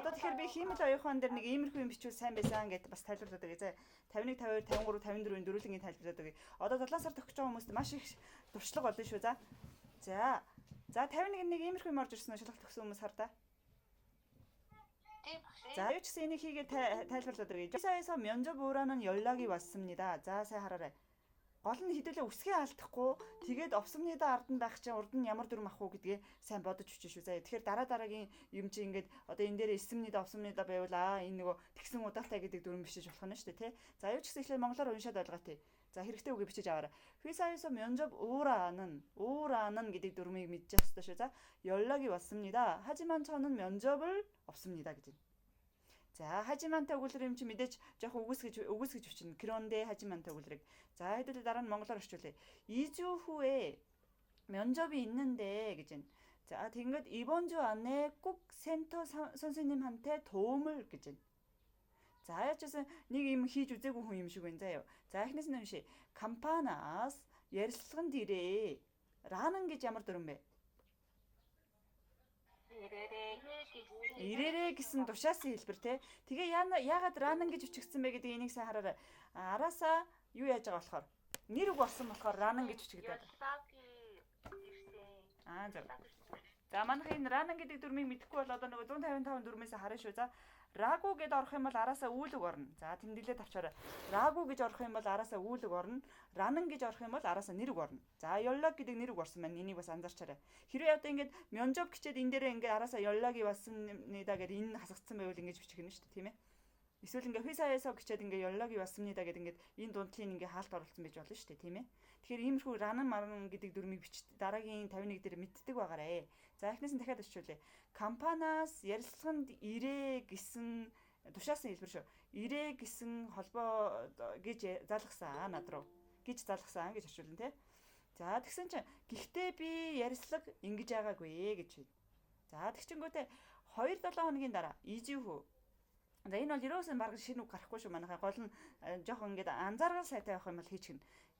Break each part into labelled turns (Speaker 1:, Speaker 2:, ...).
Speaker 1: Одоо тэгэхээр би хиймэл оюухан дээр нэг иймэрхүү юм бичвэл сайн байсан гэдээ бас тайлбарлаад өгье. За 51 52 53 54-ийн дөрвөлнгийн тайлбарлаад өгье. Одоо 7 сар төгсөж байгаа хүмүүст маш их туршлага болно шүү. За. За. За 51 нэг иймэрхүү юм орж ирсэн үү? Шалгалт өгсөн хүмүүс хар та.
Speaker 2: Тийм багш.
Speaker 1: За юу ч гэсэн энийг хийгээд тайлбарлаад өгье. 회사에서 면접 오라는 연락이 왔습니다. За сайн хараарай. Гол нь хэдүүлээ үсгээ алдахгүй тэгээд 없습니다 ард нь байх чинь урд нь ямар дүрм авах уу гэдгээ сайн бодож өчнө шүү. За тэгэхээр дараа дараагийн юм чи ингээд одоо энэ дээр 있습니다 없습니다 байвал аа энэ нөгөө тэгсэн удаалтай гэдэг дүрм бичиж болох нь шүү дээ, тий. За юу ч гэсэн эхлээд монголоор уншаад ойлгоо тий. За хэрэгтэй үгээ бичиж аваарай. 회사에서 면접 오라는 오라는 гэдэг дүрмийг мэдчих хэрэгтэй шүү. За 연락이 왔습니다. 하지만 저는 면접을 없습니다 гэж. За 하지만тай өгүүлбэр юм чи мэдээж жоох үгүйсгэж өчнө. 그런데 하지만тай өгүүлбэрийг. За хэдүүлээ дараа нь монголоор орчуулъя. 2주 후에 면접이 있는데 гэж байна. За тэгэнгүүт 이번 주 안에 꼭 센터 선생님한테 도움을 гэж байна. За яаж ч гэсэн нэг юм хийж үзээгүй хүн юм шиг байна заяа. За эхнээс нь уншия. Компаниас ярилцлаганд ирээ. 라는 гэж ямар дүрэм бэ?
Speaker 2: Ирээрээ гэсэн.
Speaker 1: Ирээрээ гэсэн тушаасан хэлбэр те. Тэгээ яагаад 라는 гэж өчигдсэн бэ гэдэг энийг сайн хараарай. Араасаа юу яаж байгаа болохоор нэр үг болсон болохоор 라는 гэж өчигдээд.
Speaker 2: 연락이 ирсэн.
Speaker 1: Аа зөв. За манайх энэ 라는 гэдэг дүрмийг мэдэхгүй бол одоо нөгөө 155 дүрмээс харна шүү. За 라고 гэд орох юм бол араасаа үйл үг орно. За тэмдэглээд авчаарай. 라고 гэж орох юм бол араасаа үйл үг орно. 라는 гэж орох юм бол араасаа нэр үг орно. За 연락 гэдэг нэр үг орсон байна. Энийг бас анзаарчаарай. Хэрвээ одоо ингээд 면접 гэчээд энэ дээрээ ингээд араасаа 연락이 왔습니다 гэд энэ хасагдсан байвал ингэж бичих нь шүү дээ, тийм ээ. Эсвэл ингээ 회사에서 гэчээд ингээ 연락이 왔습니다 гэдэг ингээд энэ дундлын ингээ хаалт оруулсан байж болно шүү дээ, тийм ээ. Тэгэхээр иймэрхүү 라는 маран гэдэг дүрмийг бич дараагийн 51 дээр мэддэг байгаарэ. За эхнээс нь дахиад өчүүлээ. Компаниас ярилцлаганд ирээ гэсэн тушаасан хэлбэр шүү. Ирээ гэсэн холбоо гэж залгасан над руу гэж залгасан гэж орчуулна те. За тэгсэн чинь гэхдээ би ярилцлага ингэж байгаагүй гэж. За тэгчингүүтээ 2 7 хоногийн дараа 2주 후. За энэ бол ерөөсөн бараг шинэ үг гарахгүй шүү манайхаа. Гол нь жоохон ингээд анзааргал сайтай байх юм бол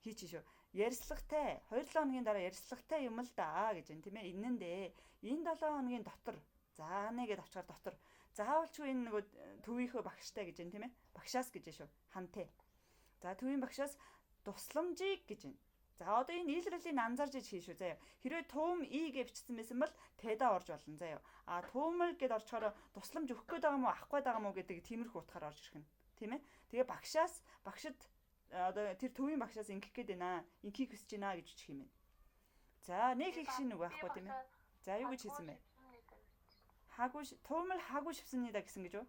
Speaker 1: хийчих шүү. Ярилцлагатай 2 7 хоногийн дараа ярилцлагатай юм л да гэж байна тийм ээ. Энэн дээ. Энэ 7 хоногийн дотор за нэгэд авчгаар дотор заавалчгүй энэ нөгөө төвийнхөө багштай гэж байна тийм ээ. Багшаас гэж шүү. Хантэй. За төвийн багшаас тусламжийг гэж байна. За одоо энэ илрэлийн анзаарч иж хий шүү заяа. Хэрвээ 도움 이 гэж бичсэн байсан бол 되다 орж болно заяа. А 도움을 гэд орчхороо тусламж өгөх гээд байгаа юм уу, авах гээд байгаа юм уу гэдэг тиймэрхүү утгаар орж ирэх нь. Тийм ээ. Тэгээ багшаас багшид одоо тэр төвийн багшаас ингэх гээд байна. Ингэхийг хүсэж байна гэж бичих юм байна. За нэг их шинэ үг байхгүй тийм ээ. За юу гэж хэлсэн бэ? 하고 도움을 하고 싶습니다 гэсэн гэж үү?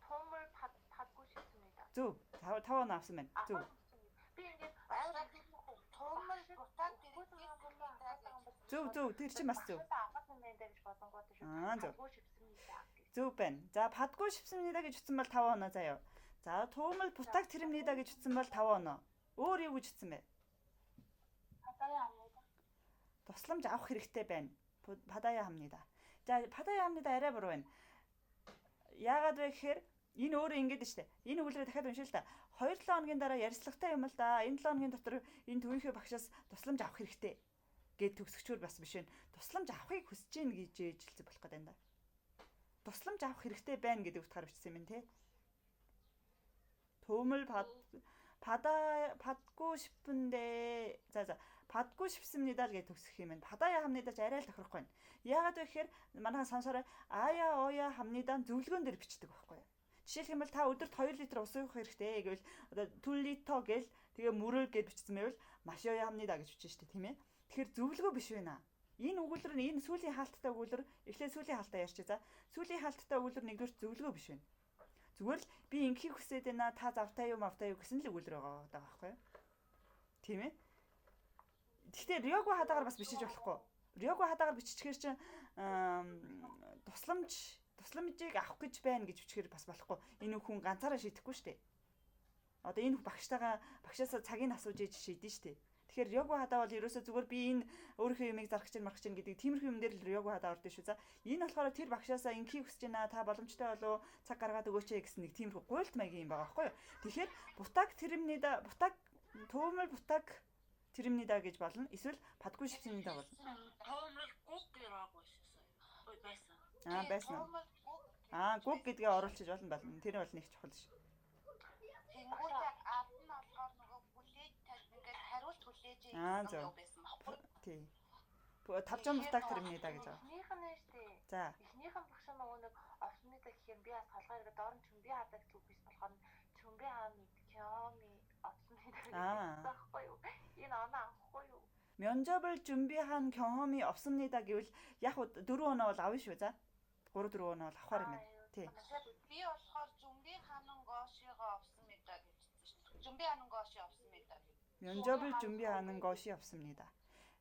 Speaker 2: 도움을 받고 싶습니다.
Speaker 1: Зөв. 5 оноо авсан байна. Зөв.
Speaker 2: Би ингээд
Speaker 3: 도움을 부탁드리겠습니다.
Speaker 1: Зөв зөв тэр чинь бас зөв. Аа зөв.
Speaker 2: 받고 싶습니다.
Speaker 1: Зөв байна. За 받고 싶습니다 гэж утсан бол 5 оноо заяа. За 도움을 부탁드립니다 гэж утсан бол 5 оноо. Өөр юу гэж утсан бэ?
Speaker 3: 받아야 합니다.
Speaker 1: Тусламж авах хэрэгтэй байна. 받아야 합니다. За 받아야 합니다 арай буруу байна. Яагаад вэ гэхээр энэ өөрөө ингэж штэ. Энэ өгүүлбэрээ дахиад уншия л та. 2 7 хоногийн дараа ярилцлагатай юм л да. Энэ 7 хоногийн дотор энэ төвийнхөө багшаас тусламж авах хэрэгтэй гэд төгсгчүүр бас биш байна. Тусламж авахыг хүсэж гин гэж ээжилцэг болох гэдэг юм да. Тусламж авах хэрэгтэй байна гэдэг утгаар бичсэн юм те. 도움을 받 받아 받고 싶은데 за 받고 싶습니다 гэж төгсөх юм байна. 받아야 합니다 ч арай л тохирохгүй байна. Яагаад вэ гэхээр манайхан сонсороо 아야 어야 합니다 зөвлөгөөн дээр бичдэг байхгүй юу? Жишээлх юм бол та өдөрт 2 литр ус уух хэрэгтэй гэвэл одоо 2 литр гэл тэгээ 물을 гэд бичсэн байвал 마셔야 합니다 гэж бичнэ шүү дээ, тийм ээ. Тэгэхээр зөвлөгөө биш байна. Энэ өгүүлбэр нь энэ сүүлийн хаалттай өгүүлбэр эхлээд сүүлийн хаалтаа ярьчих за. Сүүлийн хаалттай өгүүлбэр нэгдүгээр зөвлөгөө биш байна. Зүгээр л би ингэхийг хүсээд байна, та завтай юу мавтай юу гэсэн л өгүүлбэр байгаа байхгүй юу? Тийм ээ. Гэхдээ 려고 하다гаар бас бичиж болохгүй. 려고 하다гаар биччихээр чинь тусламжийг авах гэж байна гэж бичгээр бас болохгүй. Энэ хүн ганцаараа шийдэхгүй шүү дээ. Одоо энэ багштайгаа багшаасаа цагийг асууж ээж шийдэн шүү дээ. Тэгэхээр 려고 하다 бол ерөөсөө зүгээр би энэ өөрийнхөө юмыг зарах гэж марах гэж гэдэг тиймэрхүү юм дээр л 려고 하다 ордон шүү. За энэ болохоор тэр багшаасаа ингэхийг хүсэж байна. Та боломжтой болов цаг гаргаад өгөөч гэсэн нэг тиймэрхүү гуйлт маягийн юм байгаа байхгүй юу? Тэгэхээр 부탁 드립니다. 부탁 도움을 부탁 드립니다 гэж болно. Эсвэл 받고 싶습니다 болно.
Speaker 4: 도움을 꼭 필요하고 있었어요. байсан.
Speaker 1: Аа, байсан уу? Аа, гүг гэдгээ оруулчих болно болно. Тэр бол нэг чухал ш.
Speaker 3: Тэнгүүтээ ард нь болохоор нөгөө хүлээж ингээд хариулт хүлээж
Speaker 1: Аа, зөв.
Speaker 3: юм байсан байхгүй.
Speaker 1: Тий. Тавжан бутак тэрм니다 гэж байгаа.
Speaker 2: Эхнийх нь шүү дээ.
Speaker 1: За.
Speaker 2: Эхнийх нь багш нөгөө нэг овсмида гэх юм би бас толгой ирээд доор нь чүмби хадаа гэсэн үг биш болохоор чүмби хаами кёми овсмида
Speaker 1: Аа.
Speaker 2: гэсэн байхгүй юу? Энэ оноо авахгүй юу?
Speaker 1: 면접을 준비한 경험이 없습니다 гэвэл яг 4 оноо бол авна шүү за. 3 4 оноо бол авахар юм байна. Тий.
Speaker 3: Би болохоор 준비하는 것이가 없습니다 гэж хэлсэн шүү. 준비하는 것이 없습니다.
Speaker 1: 면접을 준비하는 것이 없습니다.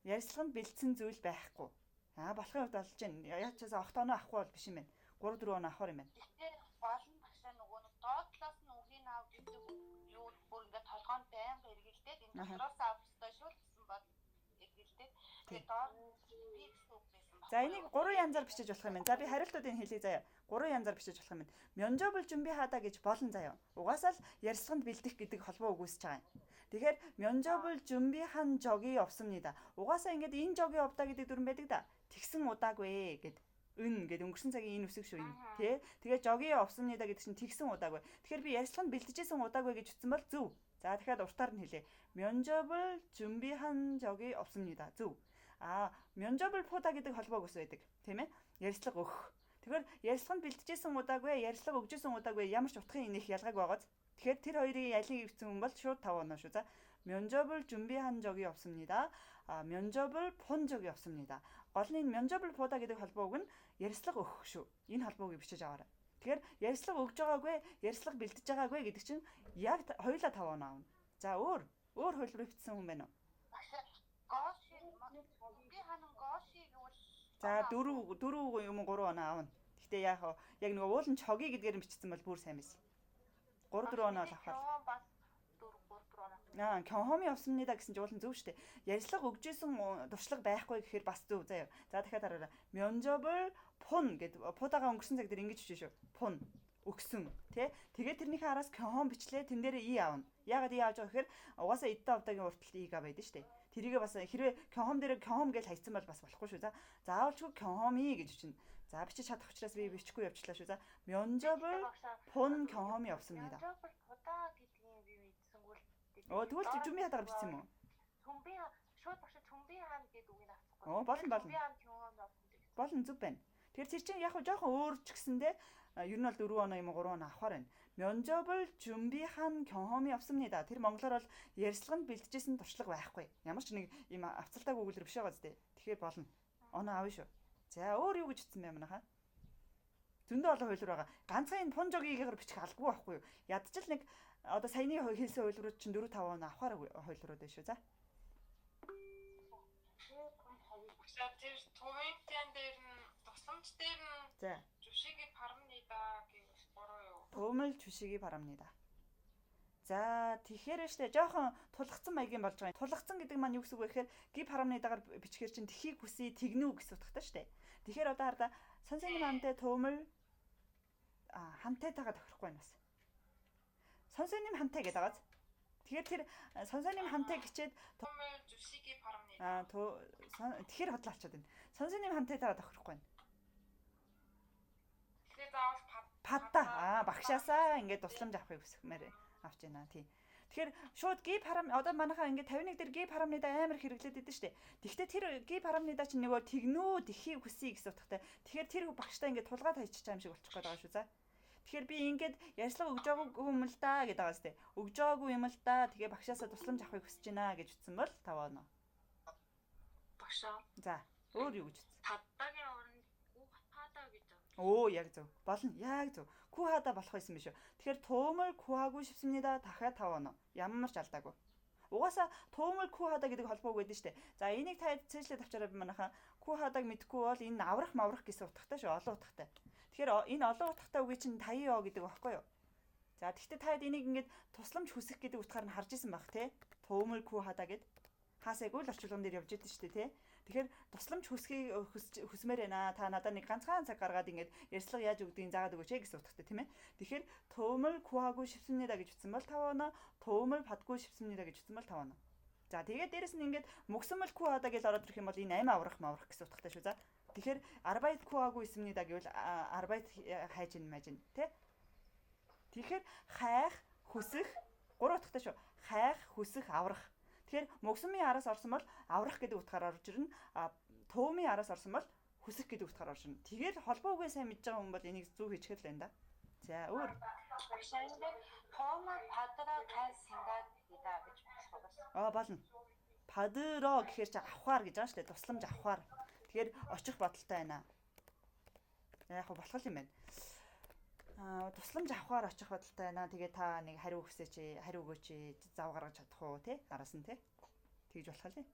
Speaker 1: Ярилцлаганд бэлдсэн зүйл байхгүй. Аа, болохын хувьд болж байна. Яг ч гэсэн огт оноо авахгүй бол биш юм байна. 3 4 оноо авахар юм байна.
Speaker 3: Гэхдээ гол нь багшаа нөгөө нэг доод талаас нь үгийг ав гэдэг юу бүр ингээд толгойн байнга эргэлдээд энэ
Speaker 1: Аха.
Speaker 3: дотроос авах ёстой шүү л гэсэн бод эргэлдээд тэгээд доор нь би гэсэн үг байсан байхгүй.
Speaker 1: За, энийг гурван янзаар бичиж болох юм байна. За, би хариултуудыг хэлье заяа. Гурван янзаар бичиж болох юм байна. 면접을 준비하다 гэж болно заяа. Угаасаа л ярилцлаганд бэлдэх гэдэг холбоо үгүйсэж байгаа юм. Тэгэхээр 면접을 준비한 적이 없습니다. Угаасаа ингээд энэ 적이 없다 гэдэг дүрэм байдаг да. Тэгсэн удаагүй гэд өн гэд өнгөрсөн цагийн энэ үсэг шүү энэ. Тэ? Тэгээ 적이 없습니다 гэдэг чинь тэгсэн удаагүй. Тэгэхээр би ярилцлаганд бэлдэжсэн удаагүй гэж үтсэн бол зөв. За, дахиад уртаар нь хэлье. 면접을 준비한 적이 없습니다. Зөв. Аа, 면접을 보다 гэдэг холбоог ус байдаг. Тийм ээ? Ярилцлага өгөх. Тэгэхээр ярилцлаганд бэлдэжсэн удаагүй, ярилцлага өгжсэн удаагүй ямар ч утгын инех ялгааг байгааз. Тэгэхээр тэр хоёрын ялыг ивцэн хүн бол шууд 5 оноо шүү. За, 면접을 준비한 적이 없습니다. А, 면접을 본 적이 없습니다. Гол нь энэ 면접을 보다 гэдэг холбоог нь ярилцлага өгөх шүү. Энэ холбоог бичиж аваарай. Тэгэхээр ярилцлага өгж байгаагүй, ярилцлага бэлдэж байгаагүй гэдэг чинь яг хоёулаа 5 оноо авна. За, өөр өөр хувилбар бичсэн хүн байна уу?
Speaker 3: Багшаа 것이 준비하는 것이 гэвэл
Speaker 1: За, 4 4 юм 3 оноо авна. Гэхдээ яг яг нөгөө уулын чоги гэдгээр нь бичсэн бол бүр сайн байсан. 3 4 оноо л авах.
Speaker 2: Кём бас 4 3 4 оноо.
Speaker 1: Аа, 경험이 없습니다 гэсэн чинь уулын зөв штэ. Ярилцлага өгжсэн туршлага байхгүй гэхээр бас зөв заяа. За, дахиад хараарай. 면접을 본 гэд пудагаа өнгөрсөн цаг дээр ингэж бичсэн шүү. 본 өгсөн тий. Тэгээд тэрнийхээ араас 경험 бичлээ. Тэн дээрээ и авна. Яагаад и авч байгаа гэхээр угаасаа эддэ овдагийн урталт и га байдаг штэ. Тэрийгээ бас хэрвээ 경험 дээр 경험 гэж хайцсан бол бас болохгүй шүү. За, заавалчгүй 경험이 гэж бичнэ. За, бичиж чадах учраас би бичихгүй явчлаа шүү. За, 면접을 본 경험이 없습니다.
Speaker 2: 면접을 보다 гэдгийг би мэдсэнгүүл.
Speaker 1: Оо, тэгвэл 준비하다가 бичсэн юм уу?
Speaker 2: 준비 шууд багш 준비한 гэдэг үгийг авчихгүй.
Speaker 1: Оо, болно, болно.
Speaker 2: 준비한 경험이 없습니다.
Speaker 1: Болно, зөв байна. Тэгэхээр тэр чинь яг хөө жоохон өөр ч гэсэндээ ер нь бол 4 оноо юм уу 3 оноо авахар байна. 면접을 준비한 경험이 없습니다. Тэр монголоор бол ярилцлаганд бэлдэжсэн туршлага байхгүй. Ямар ч нэг юм авцалтаагүй өгүүлбэр биш байгаа зү. Тэгэхээр болно. Оноо авна шүү. За, өөр юу гэж утсан бэ манайхаа? Зөндөө олон хувилбар байгаа. Ганцхан энэ пунжогигээр бичих албагүй байхгүй юу? Ядчил нэг одоо саяны хэлсэн хувилбарууд чинь 4 5 оноо авахар хувилбарууд байна шүү. За.
Speaker 4: За, тэр төвөнтэн дээр нь тусламж дээр нь
Speaker 1: За.
Speaker 4: 주식이 바랍니다 гэвэл буруу юу?
Speaker 1: 도움을 주시기 바랍니다. За, тэгэхээр штэ жоохон тулгцсан маягийн болж байгаа. Тулгцсан гэдэг маань юу гэсэн үг вэ гэхээр ги парамнидагаар бичгээр чинь тхийг хүсье, тэгнүү гэсэн утгатай штэ. Тэгэхээр одоо хараа 선생님 한테 도움을 а 한테다가 тохирохгүй байна бас. 선생님 한테 гэдэг байгааз. Тэгэхээр тэр 선생님 한테 гэчээд
Speaker 4: 도움을 주시기 바랍니다.
Speaker 1: а тэгэхээр хотлоо алчаад байна. 선생님 한테다가 тохирохгүй байна.
Speaker 4: Тэгэхээр заавал
Speaker 1: Падта. Аа, багшаасаа ингээд тусламж авахыг хүсмээр авч байна тий. Тэгэхээр шууд ги парам одоо манайхаа ингээд 51 дээр ги парамнида амар хэрэглээд идэв штэ. Тэгвэл тэр ги парамнида чинь нөгөө тэгнүү тэхийг хүсье гэсэн утгатай. Тэгэхээр тэр багштай ингээд тулгаад хайчих юм шиг болчих гээд байгаа шүү за. Тэгэхээр би ингээд ярьцлага өгж байгаагүй юм л да гэдэг байгаа штэ. Өгж байгаагүй юм л да. Тэгээ багшаасаа тусламж авахыг хүсэж байна гэж утсан бол 5 оноо.
Speaker 2: Багшаа.
Speaker 1: За, өөр юу гэж утсан?
Speaker 2: Паддагийн оронд 구하다 гэж байна.
Speaker 1: Оо, яг зөв. Болно. Яг зөв. 구하다 болох байсан биш үү? Тэгэхээр 도움을 구하고 싶습니다. дахиад 5 оноо. Ямар ч алдаагүй. Угаасаа 도움을 구하다 гэдэг холбоог байдаг штэ. За, энийг та цээжлээд авчаарай би манайхаа. 구하다г мэдэхгүй бол энэ аврах маврах гэсэн утгатай шүү. Олон утгатай. Тэгэхээр энэ олон утгатай үгийг чинь таяо гэдэг багхгүй юу? За, тэгвэл та энийг ингээд тусламж хүсэх гэдэг утгаар нь харж исэн баг те. 도움을 구하다 гэд. Хаасайгүй л орчуулган дээр явж идэв штэ те. Тэгэхээр тусламж хүсхийг хүсмээр байна. Та надад нэг ганцхан цаг гаргаад ингээд ярьцлага яаж өгдгийг заагаад өгөөч ээ гэсэн утгатай тийм ээ. Тэгэхээр 도움을 구하고 싶습니다 гэж утсан бол 5 оноо, 도움을 받고 싶습니다 гэж утсан бол 5 оноо. За, тэгээд дээрэс нь ингээд 목숨을 구하다 гэж ороод ирэх юм бол энэ амь аврах маврах гэсэн утгатай шүү. За. Тэгэхээр арбайт 구하고 있습니다 гэвэл арбайт хайж ин маж ин тий. Тэгэхээр хайх, хүсэх гурван утгатай шүү. Хайх, хүсэх, аврах. Тэгэхээр мөксөмийн араас орсон бол аврах гэдэг утгаар орж ирнэ. А туумын араас орсон бол хүсэх гэдэг утгаар орж ирнэ. Тэгэхээр холбоо үгээ сайн мэдж байгаа хүн бол энийг зөв хийчихэл байна да. За өөр.
Speaker 3: Туумаа падра гай 생각이다 гэж болох бас.
Speaker 1: Аа болно. Падро гэхээр чи авахар гэж байгаа шүү дээ. Тусламж авахар. Тэгэхээр очих бодолтой байна. Яг хөө болох юм байна. Аа тусламж авахар очих бодолтой байна. Тэгээ та нэг хариу өгсөөч, хариу өгөөч, зав гаргаж чадах уу те? Араас нь те. Тэгж болох л.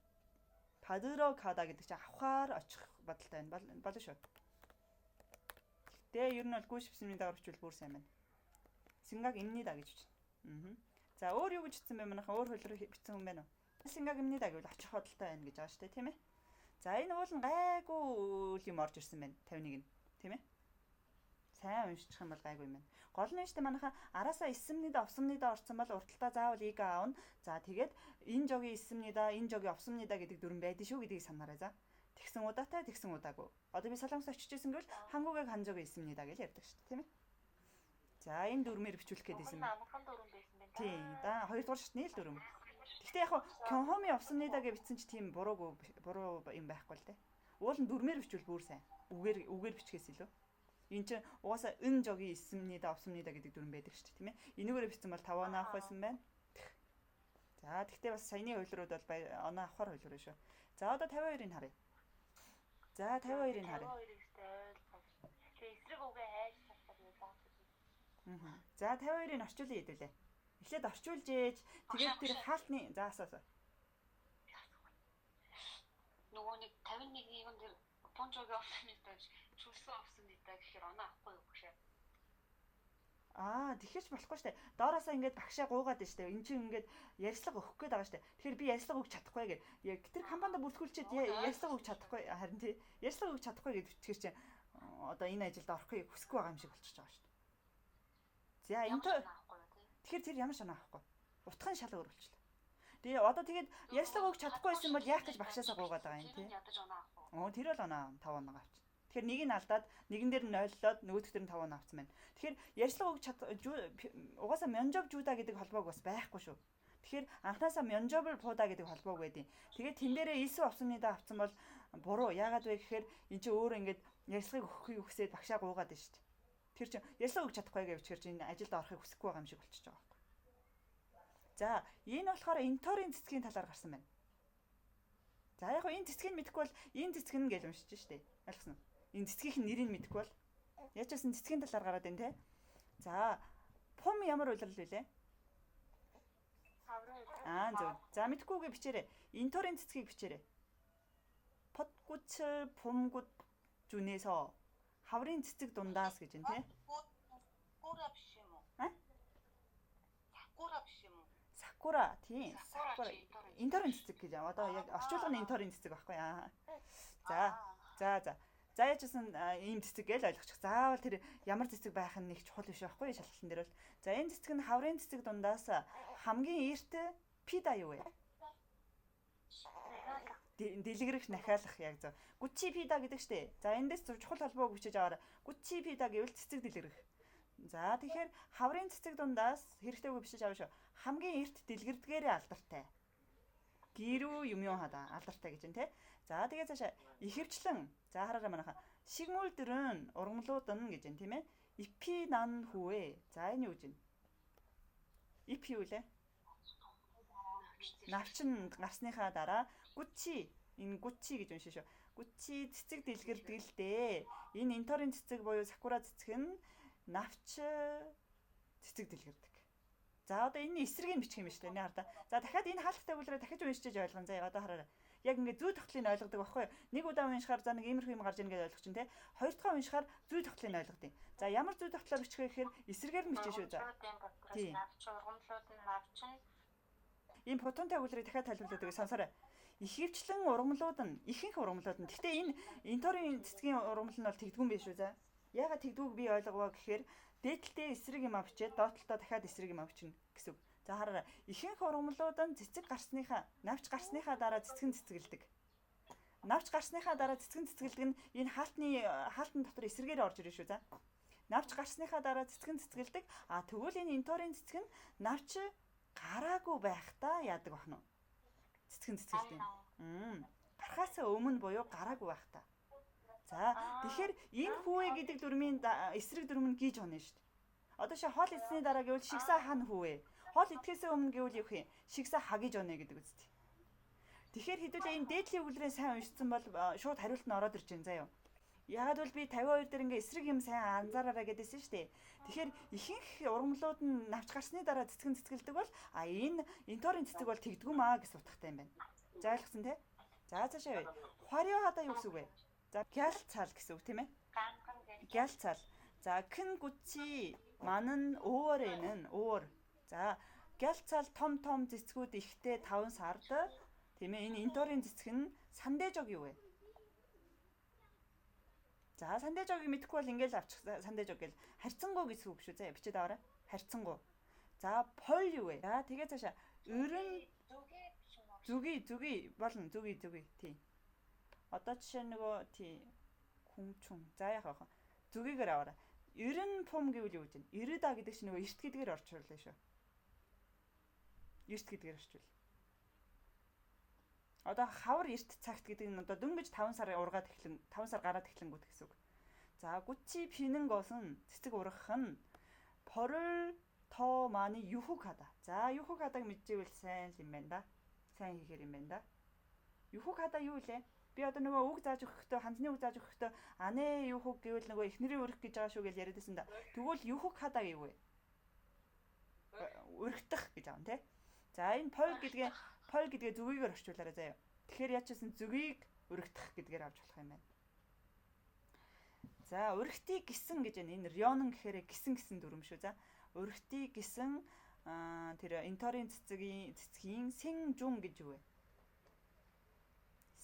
Speaker 1: Падро када гэдэг чинь авахар очих бодолтой байна. Болно шүү. Гэтэ ер нь бол гүйшвсэний дагаар бичвэл бүр сайн байна. Сингаг имнида гэж бичнэ. Аа. За өөр юу гэж бичсэн бэ манайхан? Өөр хөлрөө бичсэн хүн байна уу? Сингаг имнида гэвэл очих бодолтой байна гэж байгаа шүү дээ, тийм ээ? За энэ уул нь гайгүй юм орж ирсэн байна. 51 нь, тийм ээ? Сайн уншчих юм бол гайгүй юм байна. Гол нь шүү дээ манайхан араасаа эсэмнида овсомнида орсон бол урталтаа заавал ига аавна. За тэгээд энэ жогийн эсэмнида, энэ жогийн овсомнида гэдэг дүрэн байдэн шүү гэдгийг санаарай за. Тэгсэн удаатай, тэгсэн удаагүй. Одоо би Солонгос очиж исэн гэвэл хангуугийг ханжогийн эсэмнида гэж ярьдаг шүү дээ, тийм ээ? За энэ дүрмээр бичүүлэх гээд байсан.
Speaker 2: Амархан дүрм байсан байна.
Speaker 1: Тийм. Да 2 дугаар шатны л дүрм. Гэхдээ яг Кёнхоми овсомнида гэж бичсэн чи тийм буруугүй буруу юм байхгүй л дээ. Уул нь дүрмээр бичвэл бүр сайн. Үгээр бичгээс илүү. Энд чинь угаасаа эн жогийн эсэмнида овсомнида гэдэг дүрм байдаг шүү дээ, тийм ээ. Энүүгээрээ бичсэн бол 5 оноо авах байсан байна. За тэгтээ бас саяны хувилрууд бол оноо авахар хувилруу шүү. За одоо 52-ыг харъя. За 52-ыг харъя.
Speaker 2: 52-ыг ойлгох. Тэгээ эсрэг үгээ хайж чадах юм байна.
Speaker 1: Аа. За 52-ыг орчуулъя хэдүүлээ. Эхлээд орчуулж ээж тэгээд тэр хаалтны за асуу.
Speaker 3: Нөгөө нэг 51-ийн юм дээр пунжогийн овсомнида биш чүлсэн овсомнида гэхээр оноо авахгүй юу багшаа.
Speaker 1: Аа тэгэхэж болохгүй штэ. Доороосоо ингээд багшаа гуугаад байна штэ. Энд чинь ингээд ярьслага өгөх гээд байгаа штэ. Тэгэхээр би ярьслага өгч чадахгүй гэд. Яг тэр компанид бүртгүүлчихэд ярьслага өгч чадахгүй харин тий. Ярьслага өгч чадахгүй гэд бичгээр чинь одоо энэ ажилд орохгүй хүсэхгүй байгаа юм шиг болчихж байгаа штэ. За энэ тэгэхээр тэр ямар шанаа авахгүй. Утгын шал өөр болчихлоо. Тэгээ одоо тэгээд ярьслага өгч чадахгүй байсан бол яах гэж багшаасаа гуугаад байгаа юм тий. Оо тэр бол оноо 5 оноо авчих. Тэгэхээр нэг нь алдаад нэгэн дээр нь 0-лоод нөгөөх дээр нь 5 оноо авсан байна. Тэгэхээр ярьслага өгч угаасаа мянжоб жуда гэдэг холбоог бас байхгүй шүү. Тэгэхээр анхнаасаа мянжобл пуда гэдэг холбоог байдیں۔ Тэгээд тэн дээрээ илсүү овсомнида авсан бол буруу. Яагаад вэ гэхээр эн чинь өөрөө ингээд ярьслагыг өгөхийг хүсээд багшаа гуугаад байна шүү дээ. Тэр чинь ярьслага өгч чадахгүй гэж бичгээр чинь ажилд орохыг хүсэхгүй байгаа юм шиг болчихж байгаа байхгүй. За энэ болохоор инторын цэцгийн талаар гарсан байна. За яг энэ цэцгийг мэдэхгүй бол энэ цэцэг нь гэж уншиж штэ. Ойлгосон уу? Энэ цэцгийнх нь нэрийг мэдэхгүй бол яаж ч гэсэн цэцгийн талаар гараад байна те. За пум ямар улирал вүлээ? Аа зөв. За мэдэхгүйгээ бичээрэй. Инторын цэцгийг бичээрэй. Подгүцэл пумгүд жүнээсөө хаврын цэцэг дундаас гэж байна те.
Speaker 3: Сакура биш юм уу?
Speaker 1: А?
Speaker 3: Сакура биш юм уу?
Speaker 1: Сакура тийм. Сакура. Инторын цэцэг гэж. Одоо яг орчуулга нь инторын цэцэг байхгүй аа. За. За за. За яаж гэсэн ийм цэцэг гэж ойлгочих. Заавал тэр ямар цэцэг байх нь нэг чухал биш байхгүй шалгалтын дээр бол. За энэ цэцэг нь хаврын цэцэг дундаас хамгийн эрт пида юу вэ? Дэлгэрэх нахиалах яг зөв. Гүчи пида гэдэг штэ. За эндээс чухал холбоог бичиж аваарай. Гүчи пида гэвэл цэцэг дэлгэрэх. За тэгэхээр хаврын цэцэг дундаас хэрэгтэйг бичиж аваа шүү. Хамгийн эрт дэлгэрдгээрээ алдартай. Гэрүү юм юу хада алдартай гэж байна те. За тэгээ цаашаа ихэвчлэн за хараарай манайха шигмүүлдэрэн ургамлууд нь гэж байна тийм ээ. Ипи нан хүүэ. За энэ юу гэж байна? Ип юу лээ? Навчин гарсныхаа дараа гүчи энэ гүчи гэж уншина шүү. Гүчи цэцэг дэлгэрдэг л дээ. Энэ инторын цэцэг буюу сакура цэцэг нь навч цэцэг дэлгэрдэг. За одоо энэ эсрэг нь бичих юм биш үү? Энэ хардаа. За дахиад энэ хаалттай өгүүлрээ дахиж уншиж ойлгон. За одоо хараарай. Яг ингээд зүй тогтлыг ойлгодог байхгүй юу? Нэг удаа уншихаар за нэг иймэрхүү юм гарч ийн гэж ойлгох чинь те. Хоёр дахь уншихаар зүй тогтлыг ойлгодог. За ямар зүй тогтлоор бичих вэ гэхээр эсрэгээр нь бичнэ шүү за.
Speaker 3: Тийм. Навч ургамлууд нь навч нь
Speaker 1: ийм фотонтой өгүүлрийг дахиад тайлбарлаад өгье сонсоорой. Ихэвчлэн ургамлууд нь ихэнх ургамлууд нь. Гэхдээ энэ инторын цэцгийн ургамал нь бол тэгдэггүй юм биш үү за. Яагаад тэгдэггүйг би ойлговоо гэхээр дээдэлтэй эсрэг юм авчиад доотлолтоо дахиад эсрэг юм авчина гэсэн үг. За хараарай. Ихэнх ургамлууд нь цэцэг гарсныхаа, навч гарсныхаа дараа цэцгэн цэцгэлдэг. Навч гарсныхаа дараа цэцгэн цэцгэлдэг нь энэ хаалтны дотор эсрэгээр орж ирнэ шүү за. Навч гарсныхаа дараа цэцгэн цэцгэлдэг. А тэгвэл энэ инторын цэцэг нь навч гараагүй байхдаа яадаг бахна уу? Цэцгэн цэцгэлдэг. Гарахаас өмнө буюу гараагүй байхдаа. За тэгэхээр энэ хүүе гэдэг дүрмийн эсрэг дүрм нь гийж онно шүү дээ. Одоо ши хоол идсэний дараа гэвэл шигсаа хан хүүе. Хоол идэхээс өмнө гэвэл юу юм? Шигсаа хагиж онно гэдэг үстэй. Тэгэхээр хэдүүлээ энэ дээдлийн өгүүлрээ сайн уншсан бол шууд хариулт нь ороод ирж байна заяа. Ягаад бол би 52 дээр ингээ эсрэг юм сайн анзаараарай гэдээсэн шүү дээ. Тэгэхээр ихэнх ургамлууд нь навч гарсны дараа цэцгэн цэцгэлдэг бол а энэ инторын цэцэг бол тэгдэггүй маа гэсэн утгатай юм байна. За ойлгосон тий? За цаашаа явъя. Хварио хадаа юу гэсэн үг вэ? За гялцал гэсэн үг тийм ээ? Гялцал. За кэн гүци манан өөр энэ өөр. За гялцал том том цэцгүүд ихтэй 5 сард тийм ээ энэ инторын цэцэг нь сандежог юу вэ? За сандежогийг мэдэхгүй бол ингээл авчих сандежог гэл харьцангуй гэсэн үг шүү зэ бичээд аваарай. Харьцангуй. За пол юу вэ? За тэгээ цаашаа өрн зүгий болно зүгий тий. Одоо жишээ нөгөө тий хүнчүн. За яах вэ? Зүгийгээр аваарай. Ерэн пум гэвэл юу гэж вэ? Ирэда гэдэг чинь нөгөө эрт гэдгээр орчууллаа шүү. Эрт гэдгээр орчуул. Одоо хавар эрт цагт гэдэг нь одоо дөнгөж 5 сар ургаад эхлэн 5 сар гараад эхлэнгүүт гэсэн үг. За гүчи пинэн госон цэцэг ургах нь порол то мааны юхук хада. За юхук хадаг мэдчихвэл сайн л юм байна да. Сайн хийхээр юм байна да. Юхук хада юу лээ? Би одоо нөгөө үг зааж өгөхдөө ханзны үг зааж өгөхдөө анэ юхук гэвэл нөгөө эхнэрийн өрөх гэж байгаа шүү гэж яриад байсан да. Тэгвэл юхук хада гэв вэ? Өргөтөх гэж аав тий. За энэ пол гэдгээ зүгийгээр орчуулаарай заяа. Тэгэхээр яаж ч гэсэн зүгийг өргөтөх гэдгээр авч болох юм байна. За өргөтий гисэн гэж байна. Энэ рёнон гэхээр гисэн гэсэн дүрм шүү. За өргөтий гисэн тэр инторын цэцгийн сэнжун гэж юу вэ?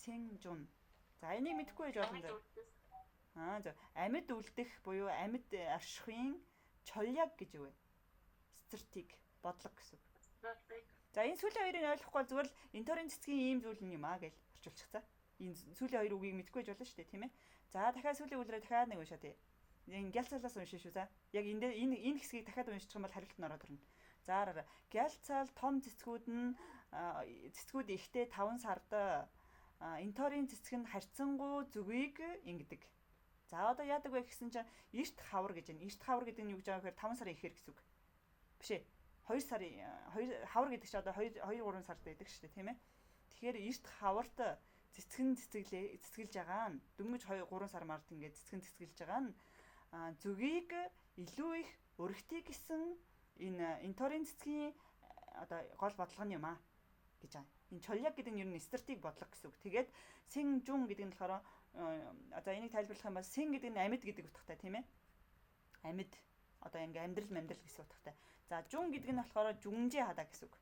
Speaker 1: Сэнжун. За энийг мэдэхгүй байж болно. Аа за амьд үлдэх буюу амьд оршихын чоляг гэж юу вэ? Стратеги бодлого гэсэн үг. За энэ сүүлийн хоёрыг ойлгохгүй бол зүгээр л инторын цэцгийн ийм зүйл нь юм аа гэж орчуулчих за. Энэ сүүлийн хоёр үгийг мэдэхгүй байж болно шүү дээ, тийм ээ. За дахиад сүүлийн үлрээ дахиад нэг уншаа тий. Энэ гялцалаас уншина шүү за. Яг энэ энэ хэсгийг дахиад уншчих юм бол хариулт нь ороод ирнэ. За араа гялцал том цэцгүүд нь цэцгүүд ихтэй 5 сард инторын цэцэг нь харьцангуй зүгийг ингэдэг. За одоо яадаг вэ гэсэн чинь эрт хавар гэж байна. Эрт хавар гэдэг нь юу гэж байгаа гэхээр 5 сарын ихээр гэсэн үг. Биш ээ. 2 сарын 2 хавар гэдэг чинь одоо 2 3 сард байдаг шүү дээ, тийм ээ. Тэгэхээр эрт хаварт цэцгэн цэцгэлж байгаа нь дөнгөж 2 3 сар март ингээд цэцгэн цэцгэлж байгаа нь зүгийг илүү их өргөтий гэсэн энэ инторын цэцгийн одоо гол бодлого нь юм аа гэж байгаа. Энэ чоляг гэдэг нь ер нь стратеги бодлого гэсэн үг. Тэгээд сэнжун гэдэг нь болохоор одоо энийг тайлбарлах юм бол сэн гэдэг нь амьд гэдэг утгатай тийм ээ. Амьд одоо ингээ амьдрал амьдрал гэсэн утгатай. За жун гэдэг нь болохоор жүнжээ хадаа гэсэн үг.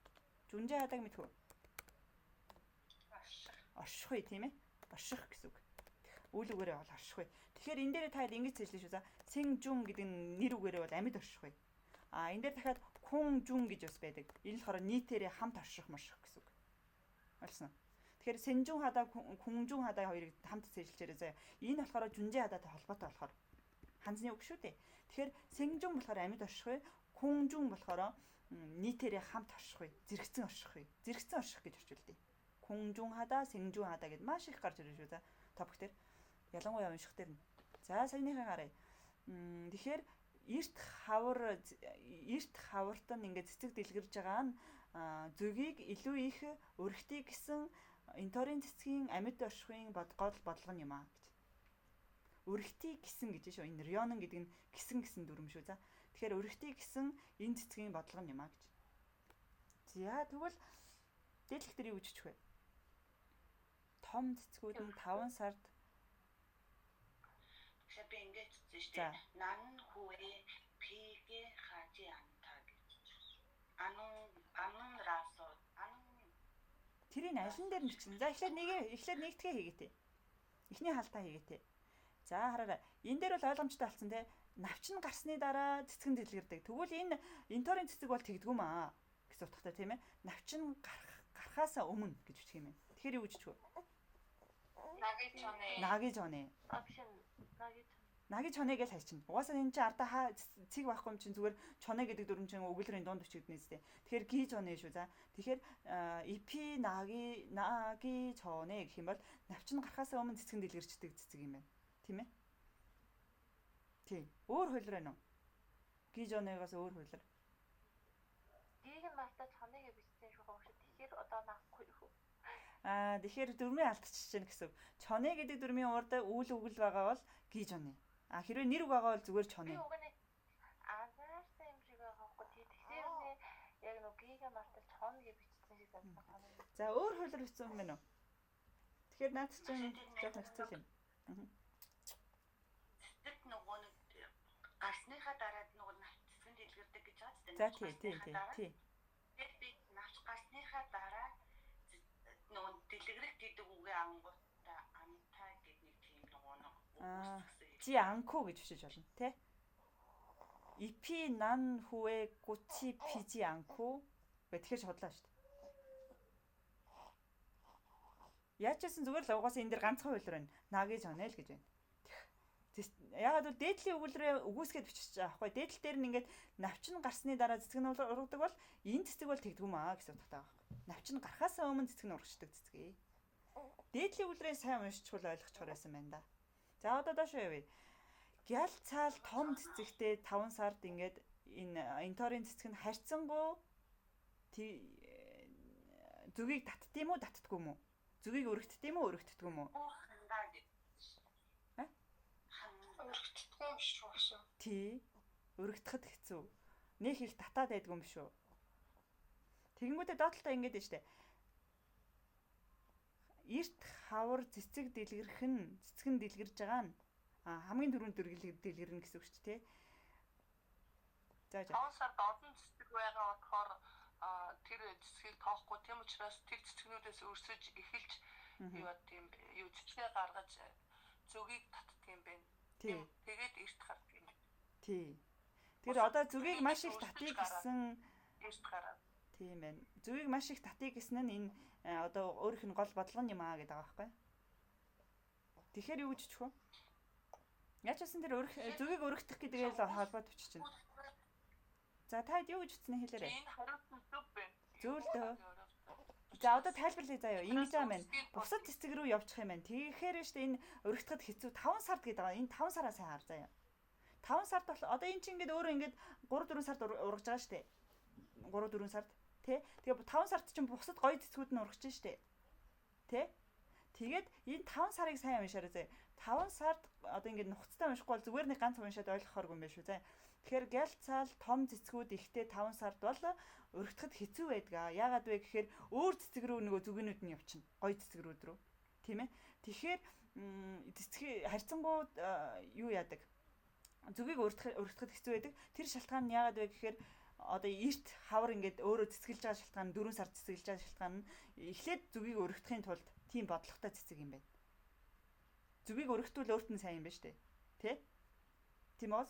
Speaker 1: Жүнжээ хадааг мэдэх үү? Оршихгүй тийм ээ. Орших гэсэн үг. Үйл үгээрээ бол оршихгүй. Тэгэхээр энэ дээр та ингэж цэжлэн шүү. За сэн жун гэдэг нь нэр үгээрээ бол амьд оршихгүй. А энэ дээр дахиад кун жун гэж бас байдаг. Энэ болохоор нийтээрээ хамт орших морших гэсэн үг. Ойлгосноо? Тэгэхээр сэнжун хадаа күнжун хадаа хоёрыг хамт цэжлжээрэй заяа. Энэ болохоор жүнжээ хадаатай холбоотой болохоор ханзны үг шүү дээ. Тэгэхээр сэнжун болохоор амьд оршихгүй, күнжун болохоор нийтээрээ хамт оршихгүй, зэрэгцэн оршихгүй. Зэрэгцэн орших гэж орчуулдیں۔ Күнжун хадаа, сэнжун хадаа гэд маш их гарч ирнэ шүү за. Топик дээр. Ялангуяа унших дээр нь. За саяныхаа гарыг. Тэгэхээр эрт хаварт нь ингээд цэцэг дэлгэрж байгаа нь зүгийг илүү их өргөтий гэсэн инторын цэцгийн амьд оршихуйн гол бодлого нь юм аа гэж. Өргөтий гэсэн гэж шүү. Энэ рёнон гэдэг нь гисэн гэсэн дүрм шүү. За. Тэгэхээр өргөтий гэсэн энэ цэцгийн бодлого нь юм аа гэж. За тэгвэл дээдлэх дээр юу гэж бичих вэ? Том цэцгүүд нь 5 сард
Speaker 3: тэгэхээр би ингэж бичсэн шүү дээ. Нан хүүе пигэ хажи анта гэж. Анун расо анун
Speaker 1: тэрийг алин дээр нь бичсэн. За эхлээд нэгдэхээ хийгээе те. Эхний хаалтаа хийгээе те. За хараарай. Энэ дээр бол ойлгомжтой болсон те. Навч нь гарсны дараа цэцгэн дэлгэрдэг. Тэгвэл энэ инторын цэцэг бол тэгдэггүй маа гэсэн утгатай тийм ээ. Навч нь гарахаасаа өмнө гэж бичих юм байна. Тэгэхээр юу гэж бичих вэ?
Speaker 4: Наги чоне.
Speaker 1: Наги чоне.
Speaker 2: А биш наги
Speaker 1: Наги чоне гэж хайчин. Угаасаа энэ чинь ардаа хаа цэг байхгүй юм чинь зүгээр чоне гэдэг дүрм чинь өгүүлрийн дунд бичигдэнэ зү. Тэгэхээр ги чоне шүү за. Тэгэхээр ипи наги наги чоне гэх юм бол навчин гарахаасаа өмнө цэцгэн дэлгэрчдэг цэцэг юм байна. Тийм ээ? Тий. Өөр хувилбар байна уу? Ги чонегоос өөр хувилбар.
Speaker 2: Гийг нь мартаа чоне гэж бичсэн шүү гоо. Тэгэхээр одоо наахгүй юу?
Speaker 1: Аа тэгэхээр дүрмээ алдчихж байна гэсэн үг. Чоне гэдэг дүрмийн урд үйл өгөл байгаа бол ги чоне. А хэрвээ нэр үг байгаа бол зүгээр чоно.
Speaker 2: Би уг нь анзаарсан юм шиг байгаа байхгүй. Тэгэхээр нэ яг нөгөө гига мартал чон гэж бичсэн шиг санагдсан.
Speaker 1: За өөр хувилбар бичсэн юм байна уу? Тэгэхээр наад чинь жоохон хэцүү юм.
Speaker 3: Цэцэг нөгөө нэг гарсныхаа дараа нөгөө цэцгэн дэлгэрдэг гэж байгаа ч
Speaker 1: За тий тий тий тий.
Speaker 3: Тэгэхээр би навч гарсныхаа дараа нөгөө дэлгэрэх гэдэг үгээ ангуудаа амтай гэдэг нэг тийм нөгөө нэг
Speaker 1: үүсгэсэн. Чи анку гэж бичиж болно тий. Ипи нан хуэ гучи пижи анку гэх тэгэхээр шудлаа шүү дээ. Яаж ч гэсэн зүгээр л угаасаа энэ дэр ганцхан хувилбар байна. Наги чонел гэж байна. Яагаад бол дээдлийн өгүүлрээ үгүйсгээд бичиж байгаа байхгүй. Дээдл дээр нь ингээд навчин гарсны дараа цэцэг нь ургадаг бол энэ цэцэг бол тэгдэггүй маа гэсэн утгатай байгаа байхгүй. Навчин гарахаасаа өмнө цэцэг нь ургачдаг цэцэг. Дээдлийн өгүүлрээ сайн уншчихвал ойлгочихор байсан байна да. За одоо доош явъя. Гял цаал том цэцэгтэй 5 сард ингээд энэ энторын цэцэг нь харьцангуй зүгийг татд юм уу татдаггүй юм уу? Зүгийг өргөтд юм уу өргөтдгүй юм уу?
Speaker 4: Өргөтдгүй юм шүү шүү.
Speaker 1: Тий. Өргөтөхөд хэцүү. Нэх их татаад байдгүй юм шүү. Тэгэнгүүтээ доотлолтоо ингэж байна штэ. Эрт хавар цэцэг дэлгэрэх нь цэцэг нь дэлгэрж байгаа нь хамгийн түрүүнд дэлгэрнэ гэсэн үг шүү дээ, тий. За за.
Speaker 5: 5 сард олон цэцэг байгаа болохоор тэр цэцгийг тоохгүй, тийм учраас тэр цэцгнүүдээс өрсөж эхэлж юу тийм юу цэцгээ гаргаж зөгийг татдаг юм байна.
Speaker 1: Тий.
Speaker 5: Тэгээд эрт гардаг юм.
Speaker 1: Тий. Тэгэхээр одоо зүгийг маш их татъя гэсэн
Speaker 5: эрт гараад.
Speaker 1: Тийм байна. Зүгийг маш их татъя гэсэн нь энэ одоо өөрийнх нь гол бодлого юм аа гэдэг байгаа байхгүй. Тэгэхээр юу гэж бичих вэ? Яаж ч гэсэн тэр зүгийг өргөтөх гэдгээ л холбоод бичиж байна. За та хэд юу гэж бичснээ хэлээрэй.
Speaker 5: Энэ хариулт нь зөв байна.
Speaker 1: Зөв л дөө. За одоо тайлбарлая заяа. Ингэж байгаа юм байна. Бусад цэцэг рүү явчих юм байна. Тэгэхээр шүү дээ энэ өргөтөхөд хэцүү 5 сард гэдэг байгаа. Энэ 5 сараа сайн хар заяа. 5 сард бол одоо энэ чинь ингээд өөрөө ингээд 3 4 сард ургаж байгаа шүү дээ. 3 4 сард тий. Тэгээ 5 сард чинь бусад гоё цэцгүүд нь ургаж шүү дээ. Тий. Тэгээд энэ 5 сарыг сайн уншаарай заяа. 5 сард одоо ингээд нухацтай уншихгүй бол зүгээр нэг ганц уншаад ойлгохооргүй юм байна шүү заяа. Тэгэхээр гял цаал том цэцгүүд ихтэй 5 сард бол өргөтөхөд хэцүү байдаг. Яагаад вэ гэхээр өөр цэцэг рүү нөгөө зүгэнүүд нь явчихна. Гоё цэцэг рүү. Тийм ээ. Тэгэхээр цэцэг харьцангуй юу яадаг? Зүгийг өргөтөхөд хэцүү байдаг. Тэр шалтгаан нь яагаад вэ гэхээр одоо эрт хавар ингээд өөрөө цэцгэлж байгаа шалтгаан нь 4 сар цэцгэлж байгаа шалтгаан нь эхлээд зүгийг өргөтөхийн тулд тийм бодлоготой цэцэг юм байна. Зүгийг өргөтвөл өөрт нь сайн юм байна шүү дээ. Тэ? Тийм үү?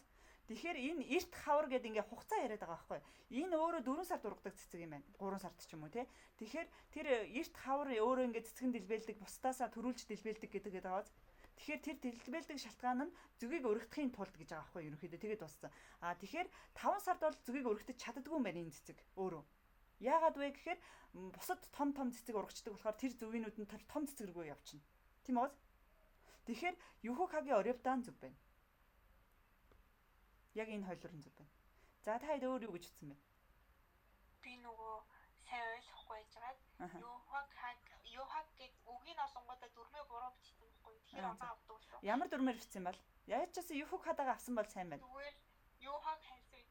Speaker 1: Тэгэхээр энэ эрт хавар гэдэг ингээ хугацаа яриад байгаа байхгүй. Энэ өөрөө 4 сард ургадаг цэцэг юм байна. 3 сард ч юм уу тий. Тэгэхээр тэр эрт хавар өөрөө ингээ цэцгэн дэлбэлдэг, бусдаасаа төрүүлж дэлбэлдэг гэдэг байгаа. Тэгэхээр тэр дэлбэлдэг шалтгаан нь зүгийг өргөтөхийн тулд гэж байгаа байхгүй ерөнхийдөө тэгээд дууссан. А тэгэхээр 5 сард бол зүгийг өргөтөж чаддгүй юм байна энэ цэцэг өөрөө. Яагаад вэ гэхээр бусад том том цэцэг ургачдаг болохоор тэр зүгийнүүд нь том цэцэг рүү явчихна. Тийм үү? Тэгэхээр Юхукагийн ориоптан зүг байна. Яг энэ хоёулын зүг байна. За та хэд өөр юу гэж утсан бэ?
Speaker 2: Би нөгөө сайн ойлгохгүй байжгаад Юхак гэж үгийг олонгуудаа дүрмээ буруу бичсэн байхгүй. Тэгэхээр оноо авдаг шүү.
Speaker 1: Ямар дүрмээр бичсэн бол? Яаж ч гэсэн Юхукадагаа авсан бол сайн байна.
Speaker 2: Зүгээр Юхак хайсан.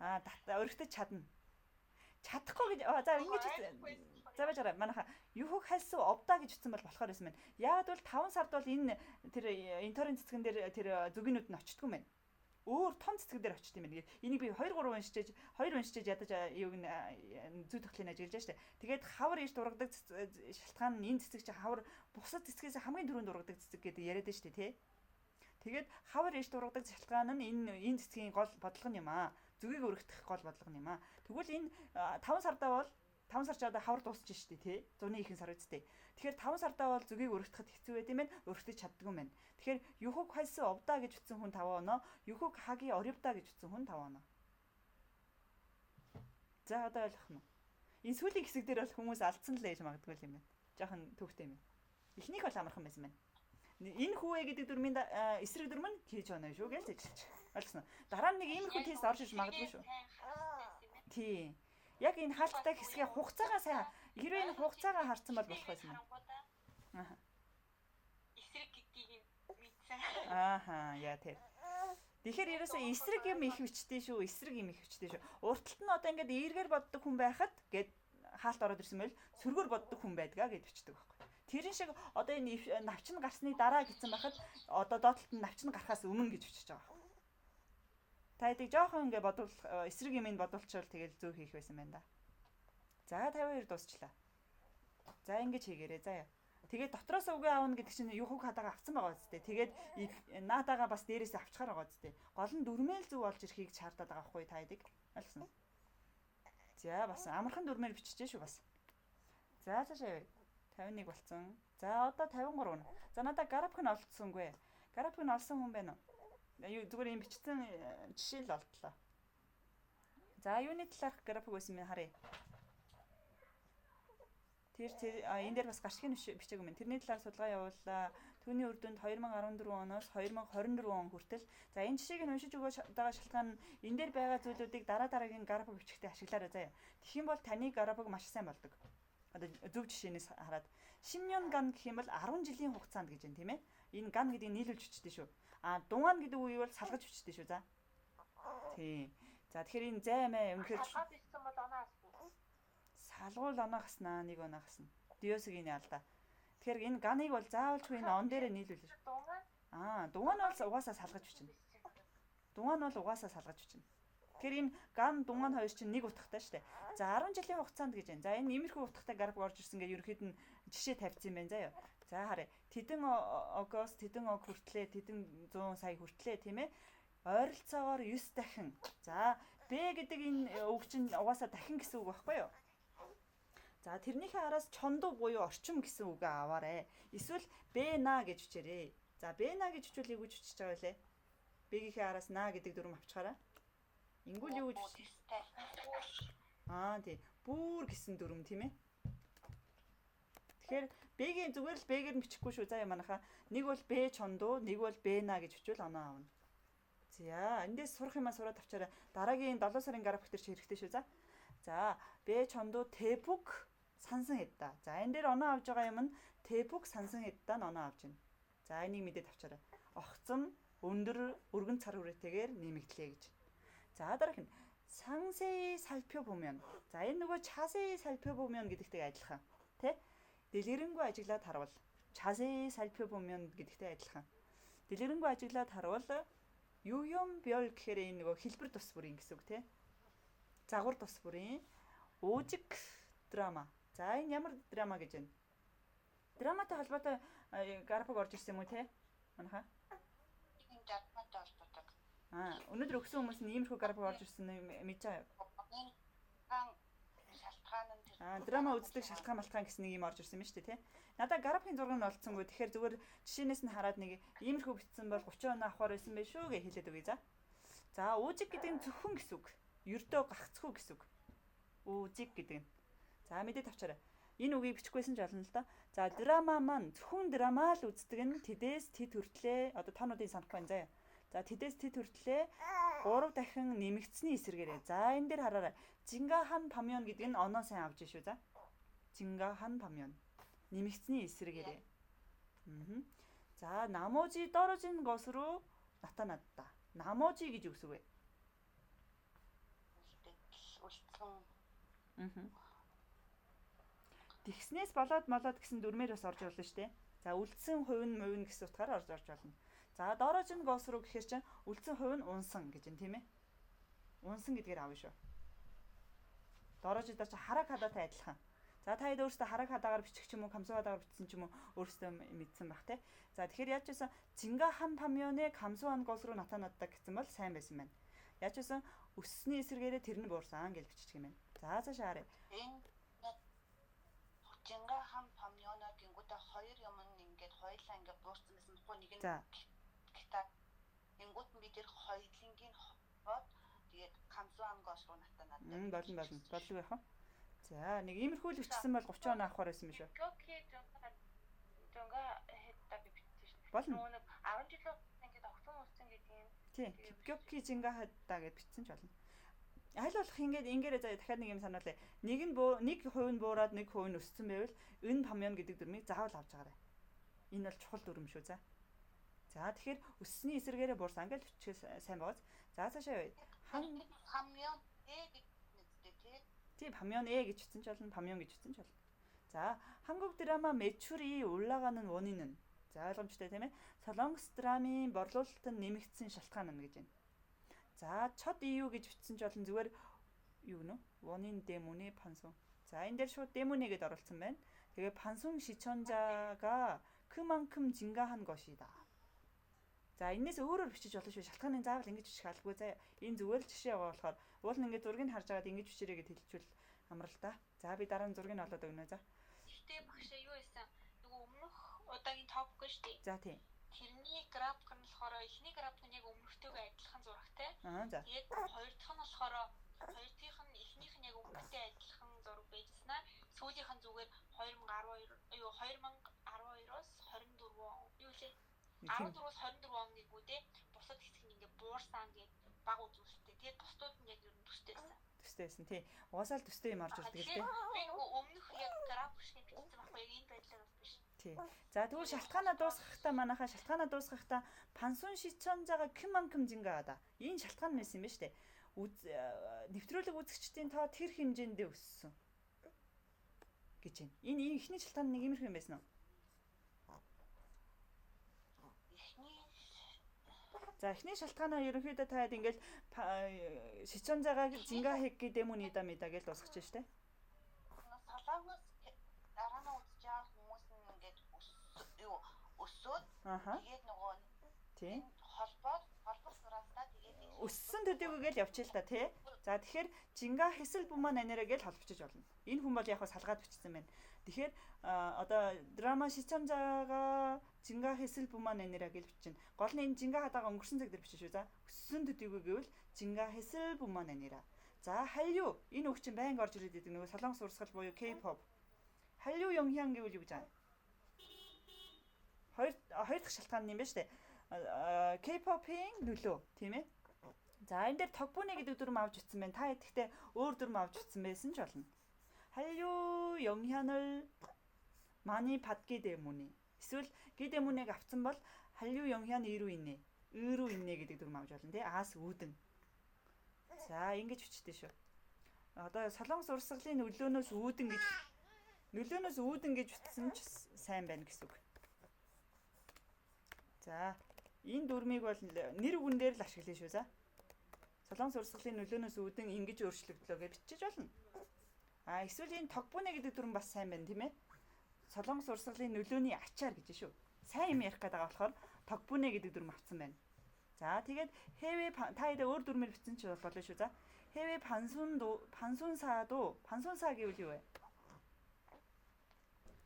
Speaker 1: Аа өргөтөж чадна. Чадахгүй гэж за ингэж за байж байгаа. Манайха Юхук хальсуу овдаа гэж утсан бол болохоор байсан байна. Яагаад бол 5 сард бол энэ тэр энторын цэцгэн дээр тэр зүгийнүүд нь очтгүй юм байна. Өөр том цэцэг дээр очт юм байна. Энийг би 2 3 уншиж 2 уншиж ядаж юуг нь зүй тогтлыг ажиглаж штэ. Тэгээд хавар эрт ургадаг шалтгаан нь энэ цэцэг чинь хавар бусад цэцгээс хамгийн түрүүнд ургадаг цэцэг гэдэг яриад штэ тий. Тэгээд хавар эрт ургадаг шалтгаан нь энэ цэцгийн гол бодлого нь юм аа. Зүгийг өргөтгөх гол бодлого нь юм аа. Тэгвэл энэ 5 сардаа бол 5 сар ч одоо хавар дуусч штэ тий. Зуны ихэнх сар үсттэй. Тэгэхээр 5 сардаа бол зүгийг өргөтөхөд хэцүү байд юм байна. Өргөтөж чаддгүй юм байна. Тэгэхээр юхуг хайсан овдаа гэж утсан хүн 5 оноо, юхуг хаги орёвдаа гэж утсан хүн 5 оноо. За одоо ойлгох нь. Энэ сүүлийн хэсэг дээр бол хүмүүс алдсан л байж магадгүй юм байна. Жохон төвхтэй юм байна. Эхнийх бол амархан байсан байна. Энэ хүүе гэдэг дүрмийн эсрэг дүрм нь хийж оноо шүү гэж ажиллаж. Ойлгосноо. Дараа нь нэг иймэрхүү тест орж иж магадгүй шүү. Тий. Яг энэ хаалттай хэсгээ хугацаагаа сайн хэрвээ энэ хугацаагаа харсан бол болох байсан юм. Аа.
Speaker 2: Эсрэг гэдгийг мэдсэн.
Speaker 1: Ааха, яа тэр. Тэгэхээр ерөөсөө эсрэг юм их хүчтэй шүү, эсрэг юм их хүчтэй шүү. Урталт нь одоо ингээд эргээр боддог хүн байхад гээд хаалт ороод ирсэн байл сөргөөр боддог хүн байдгаа гэд бичдэг байхгүй. Тэрэн шиг одоо энэ навчин гарсны дараа гэсэн байхад одоо доотлолт нь навчин гарахаас өмнө гэж бичиж байгаа байхгүй. Та хэдийг жоохон ингээ бодвол эсрэг юм ин бодволчвол тэгэл зөв хийх байсан байна да. За 52 дуусчлаа. За ингэж хийгээрэй заа. Тэгээд дотроос үгээ аавна гэдэг чинь юхуг хадаага авцсан байгаа үстэй. Тэгээд наатаага бас дээрээсээ авчхаар байгаа үстэй. Гол нь дүрмэл зөв болж ирэхийг шаардаад байгаа байхгүй та хэдийг. Ойлгосон уу? За бас амархан дүрмээр биччихэ шүү бас. За цаашаа явъя. 51 болцсон. За одоо 53 нь. За надаа график нь олдсонгүй. График нь олсон хүн байна уу? Юу зүгээр юм бичсэн жишээ л олдлоо. За юуны талаарх график байсан бэ харъя. Тэр энэ дээр бас гарчгийн бичээгүй юм. Тэрний талаар судалгаа явууллаа. Түүний үр дүнд 2014 оноос 2024 он хүртэл за энэ жишээг нь уншиж өгөөж байгаа шалтгаан нь энэ дээр байгаа зүйлүүдийг дараа дараагийн график бичгтээ ашиглаарай заяа. Тэгэх юм бол таны график маш сайн болдог. Одоо зөв жишээнээс хараад 10 ган гэх юм бол 10 жилийн хугацаанд гэж байна тийм ээ. Энэ ган гэдгийг нийлүүлж бичдэг шүү. А дунган гэдэг үгийг бол салгаж бичдэг шүү за. Тийм. За тэгэхээр энэ зай мэ үнэхээр
Speaker 2: салгаад бичсэн бол оноо асна.
Speaker 1: Салгуул оноо хаснаа, нэг оноо хасна. Диосгийн алдаа. Тэгэхээр энэ ганыг бол заавалчгүй энэ он дээрээ нийлүүлж. Аа, дуган нь бол угаасаа салгаж бичнэ. Дуган нь бол угаасаа салгаж бичнэ. Тэгэхээр энэ ган дуган хоёр чинь нэг утгатай шүү дээ. За 10 жилийн хугацаанд гэж байна. За энэ иймэрхүү утгатай график орж ирсэн гэж ерөнхийд нь жишээ тавьсан юм байна заяа. За харъя. Тэдэн огоос тэдэн ог хүртлээ, тэдэн 100 сая хүртлээ тийм ээ. Ойролцоогоор 9 дахин. За Б гэдэг энэ үг чинь угаасаа дахин гэсэн үг байхгүй юу? За тэрнийхээ араас чондуу буюу орчим гэсэн үгээ аваарэ. Эсвэл Б на гэж бичээрэй. За Б на гэж бичвэл юу гэж бичиж байгаа вэ? Б-гийнхээ араас на гэдэг дүрм авчхаараа. Ингүүл юу гэж бичиж? Аа тий. Бүүр гэсэн дүрм тийм ээ. Тэгэхээр Б-гийн зүгээр л Б-гээр нь бичихгүй шүү. За манайхаа нэг бол Б чондуу, нэг бол Б на гэж бичвэл оноо авна. За эндээс сурах юмаа сураад авчаарай. Дараагийн 7 сарын график дээр чи хэрэгтэй шүү. За. За Б чондуу Тэбүк сансан хэдда. За энэ дээр оноо авж байгаа юм нь Тэбүк сансан хэдда нь оноо авж байна. За энийг мэдээд авчаарай. Огцом өндөр өргөн цар хүрээтэйгээр нэмэгдлээ гэж. За дараах нь 상세히 살펴보면. За энэ нөгөө 자세히 살펴보면 гэдэгтэй адилхан. Тэ? Дэлгэрэнгүй ажиглаад харуул. 자세히 살펴보면 гэдэгтэй адилхан. Дэлгэрэнгүй ажиглаад харуул 유형별 гэхээр энэ нөгөө хэлбэр тус бүрийн гэсэн үг тий. Загвар тус бүрийн 오직 드라마. За энэ ямар драма гэж байна? Драматай холбоотой график орж ирсэн юм уу те? Манайха?
Speaker 3: Энэ драматай холбоотой.
Speaker 1: Аа, өнөөдөр өгсөн хүмүүс нь иймэрхүү график орж ирсэн нь мэдж байгаа юу?
Speaker 3: Шалтгаан нь тэр.
Speaker 1: Аа, драма үздэг шалтгаан малтгаан гэсэн нэг юм орж ирсэн юм шүү дээ, тэ? Надаа графикийн зураг нь олдсонгүй. Тэгэхээр зүгээр жишээнээс нь хараад нэг иймэрхүү бичсэн бол 30 оноо авахар байсан байх шүү гэж хэлээд өгье за. За, үүжиг гэдэг нь зөвхөн гэсэн үг. Ердөө гагцхүү гэсэн үг. Үүжиг гэдэг нь. За, мэдээд авчаарай. Энэ үгийг бичихгүйсэн ч болно л да. За, драма маань зөвхөн драма л үздэг нь тэдээс тэд хүртлээ одоо тоонуудыг санахгүй байна заяа. За, тэдээс тэд хүртлээ 3 дахин нэмэгдсэний эсрэгээрээ. За, энэ дээр хараарай. Жингахан памён гэдэг нь оноо сайн авч шүү за. Жингахан памён нэмэгдсэний эсрэгээрээ. За, 나머지 떨어진 것으로 나타났다. 나머지 гэж юу гэсэн үг вэ?
Speaker 3: Үлдсэн.
Speaker 1: Тэгснээс болоод молоод гэсэн дүрмээр бас орж болно шүү дээ. За, үлдсэн хувь нь мувь нь гэсэн утгаараа орж болно. За, 떨어진 것으로 гэхээр чинь үлдсэн хувь нь унсан гэж юм тийм ээ. Унсан гэдгээр авна шүү. 떨어지다 чи хараг хадаатай адилхан. За та хэд өөрсдөө хараг хадаагаар бичих ч юм уу, камсуу хадаагаар бичсэн ч юм уу өөрсдөө мэдсэн бах те. За тэгэхээр яаж байсан 증가한 반면에 감소한 것으로 나타났다 гэсэн бол сайн байсан байна. Яаж байсан өссөний эсрэгээрээ тэр нь буурсан гэж биччих юм байна. За цаашаа харъя.
Speaker 3: Энэ 증가한 반면에 гингүүтээ хоёр юм нь ингээд хоёулаа ингээд буурсан байсан байхгүй нэг нь гитар гингүүт нь би тэр хоёулынгийн хобоод тэгээд 감소한 것으로 나타났다.
Speaker 1: Болно болно. Болов яах вэ? За нэг иймэрхүү л бичсэн бол 30 он авахар байсан юм шүү.
Speaker 4: 급격히 증가했다 гэж бичсэн шүү.
Speaker 1: Болно.
Speaker 4: Нөгөө нэг 10 жилийн ингээд огцон өссөн гэдэг юм.
Speaker 1: Тийм. 급격히 증가했다 гэж бичсэн ч болно. Аль болох ингээд ингээрээ заяа дахиад нэг юм сануулъя. Нэг нь 1% нь буураад 1% нь өссөн байвал эн памён гэдэг дүрмийг заавал авч байгаарай. Энэ бол чухал дүрм шүү за. За тэгэхээр өссөний эсрэгээрээ буурсан гэж бичихээ сайн байгааз. За цаашаа явъя.
Speaker 3: хан 반면 에 гэж мэдтэй тий.
Speaker 1: Тийм 반면 에 гэж бичсэн ч болно, 반면 гэж бичсэн ч болно. За 한국 드라마 매출이 올라가는 원인은 за ойлгомжтой тийм ээ. Солонгос драмын борлуулалт нь нэмэгдсэн шалтгаан нь гэж байна. За 첫 이유 гэж бичсэн ч болно зүгээр юу гэнэ? 원인 때문에 판송. За энэ дээр шууд 때문에 гэдээ оруулсан байна. Тэгээ 판송 시청자가 그만큼 증가한 것이다. За энээс өөрөөр бичиж болно шүү. Шалтгааныг заавал ингэж бичих албагүй. За энэ зүгээр л жишээ байгаа болохоор уул нь ингээд зургийг харж байгаад ингэж бичээрэй гэж хэлчихвэл амар л та. За би дараа нь зургийг олоод өгнө за.
Speaker 2: Гэтэ багшаа юу байсан? Нөгөө өмнөх удаагийн топик шүү дээ.
Speaker 1: За тийм.
Speaker 2: Тэрний график нь болохоор эхний график нь яг өмнөхтэйгээ адилхан зурагтай.
Speaker 1: Аа за.
Speaker 2: Тэгээд хоёр дахь нь болохоор хоёр дахь нь эхнийх нь яг өмнөхтэй адилхан зураг байжснаа сүүлийнх нь зүгээр 2012 юу 2012-оос 24 он юу лээ 14-өөс 24 он гингүүдээ бусад хэсэг нь ингээ буурсан гээд баг үзүүлэлттэй. Тэгээд бусдууд нь яг ер нь төстэй байсан.
Speaker 1: Төстэй байсан тий. Угаасаа л төстэй юм орж ирдэг л тий.
Speaker 2: Би нөгөө өмнөх яг график шиг бичсэн байхгүй яг энэ байдлаар бас биш.
Speaker 1: Тий. За тэгвэл шалтгаанаа дуусгахдаа манайхаа шалтгаанаа дуусгахдаа пансун 시청자가 그만큼 증가하다. Энэ шалтгаан байсан юм ба штэ. Нэвтрүүлэг үзэгчдийн тоо тэр хэмжээндээ өссөн гэж байна. Энэ эхний шалтгаан нэг иймэрхүү юм байсан уу? За эхний шалтгаанаа ерөнхийдөө таад ингээл 시청자가 증가했기 때문이다 미다 гэж дуусгаж штэ.
Speaker 3: Солонгос дараа нь үзэж байгаа хүмүүс нь ингээд юу өсөөд тэгээд нөгөө
Speaker 1: тий
Speaker 3: холбоод сураасаа тэгээд
Speaker 1: өссөн төдийгүй гэж явчих л та тий. За тэгэхээр 증가했을 뿐만 아니라 гэж холбочиж болно. Энэ хүн бол яг хаа салгаад бичсэн байна. Тэгэхээр одоо 드라마 시청자가 증가했을 뿐만 아니라 гэж бичнэ. Гол нь энэ 증가하다가 өнгөрсөн цаг дээр бичиж шүү. За өссөн төдийгүй гэвэл 증가했을 뿐만 아니라. За 한류 энэ үг чинь байнга орж ирээд идэг нөгөө солонгос урсгал буюу K-pop. 한류 영향 гэвэл юу гэж аа? Хоёр дахь шалтгаан юм байна шүү дээ. K-pop-ийн нөлөө тийм ээ. За энэ дээр 덕분에 гэдэг дүрм авч ирсэн байна. Та гэхдээ өөр дүрм авч ирсэн байсан ч болно. 한류 영향을 많이 받게 때문에 эсвэл 기 때문에가 авсан бол 한류 영향 이루 인해 의로 인해 гэдэг дүрм авч болно тий. Аас үүдэн. За ингэж бичдэг шүү. Одоо солонгос урсгалын нөлөөнөөс үүдэн гэж нөлөөнөөс үүдэн гэж бичсэн ч сайн байна гэсэн үг. За энэ дүрмийг бол нэр үгэн дээр л ашиглая шүү за. Солонгос урсгалын нөлөөнөөс үүдэн ингэж өөрчлөгдлөө гэж бичиж болно. А эсвэл энэ 덕분에 гэдэг дүрм бас сайн байна тийм ээ. Солонгос урсгалын нөлөөний ачаар гэж шүү. Сайн юм ярих гэдэг байгаа болохоор 덕분에 гэдэг дүрм авсан байна. За тэгээд 해외 та хэдэ өөр дүрмээр бичсэн ч болно шүү за. 해외 방송도 방송사도 방송사 гэвэл юу вэ?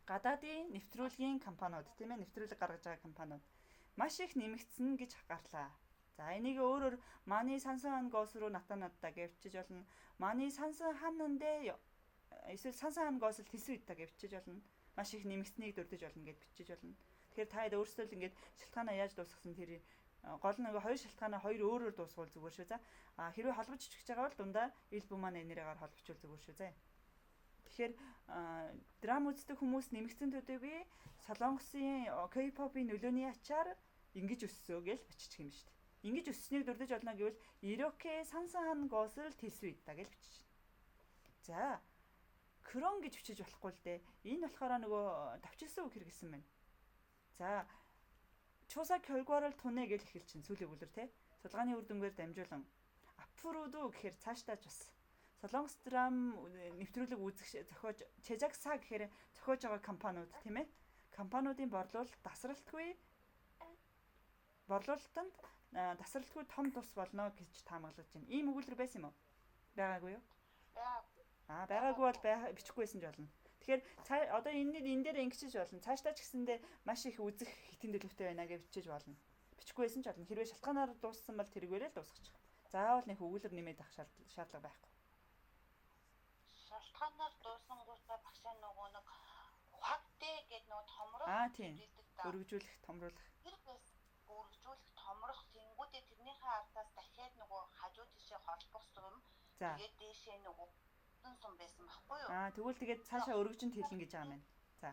Speaker 1: Гадаадын нэвтрүүлгийн компаниуд тийм ээ нэвтрүүлэг гаргаж байгаа компаниуд маш их нэмэгдсэн гэж гарлаа. За энийг өөрөөр 많이 상승한 것으로 나타났다 гэж бичиж болно. 많이 상승하는데 эсвэл 상승한 것을 될 수 있다 гэж бичиж болно. Маш их нэмэгдсэнийг дурдж болно гэж бичиж болно. Тэгэхээр та хэд өөрсдөө л ингээд шалтгаанаа яаж дуусгасан тэр гол нь нөгөө хоёр шалтгаанаа хоёр өөрөөр дуусгуул зүгээр шүү за. А хэрвээ холбож бичих гэж байгаа бол дундаа ил буман нэрээр холбочвол зүгээр шүү за. Тэгэхээр драм үздэг хүмүүс нэмэгдсэн төдийгүй солонгосын K-pop-ийн нөлөөний ачаар ингэж өссөө гэж биччих юм шүү дээ. Ингэж өссөнийг дурдж болно гэвэл 이렇게 상승한 것을 될 수 있다 гэж бичиж. За 그런 гэж бичиж болохгүй л дээ. Энэ болохоор нөгөө товчилсан үг хэрэгэлсэн байна. За 조사 결과를 통해 гэж эхэлж чинь сүүлийн өгүүлбэр те. Судалгааны үр дүнгээр дамжуулан 앞으로도 гэхээр цаашдаа ч бас Солонгос драм нэвтрүүлэг үзэх зохиож 제작사 гэхээр зохиож байгаа компаниуд тийм ээ. Компаниудын борлуулалт тасралтгүй борлуулалтанд тасралтгүй том тус болно гэж таамаглаж байна. Ийм өгүүлбэр байсан юм уу? Байгаагүй юу? Аа, байгаагүй бол бичихгүй байсан ч болно. Тэгэхээр одоо энэ дээр ингэчиж болно. Цаашдаа ч гэсэндээ маш их үзэх хитэн төлөвтэй байна гэж бичиж болно. Бичихгүй байсан ч болно. Хэрвээ шалтгаанаар дууссан бол тэргээрээ л дуусгачих. Заавал нэг өгүүлбэр нэмээд авах шаардлага байхгүй.
Speaker 3: Шалтгаанаар дуусангуудаа багшаа нөгөө нэг хвагтэй гэдэг нөгөө томрох.
Speaker 1: Аа тийм. Өргөжүүлэх, томруулах.
Speaker 3: Тэр өргөжүүлэх, томрох тэнгүүдээ тэрнийхээ ардаас дахиад нөгөө хажуу тишээ холбох сум. Тэгээд дээшээ нөгөө сум байсан байхгүй юу?
Speaker 1: Аа тэгвэл тэгээд цаашаа өргөжин тэлнэ гэж байгаа юм байна. За.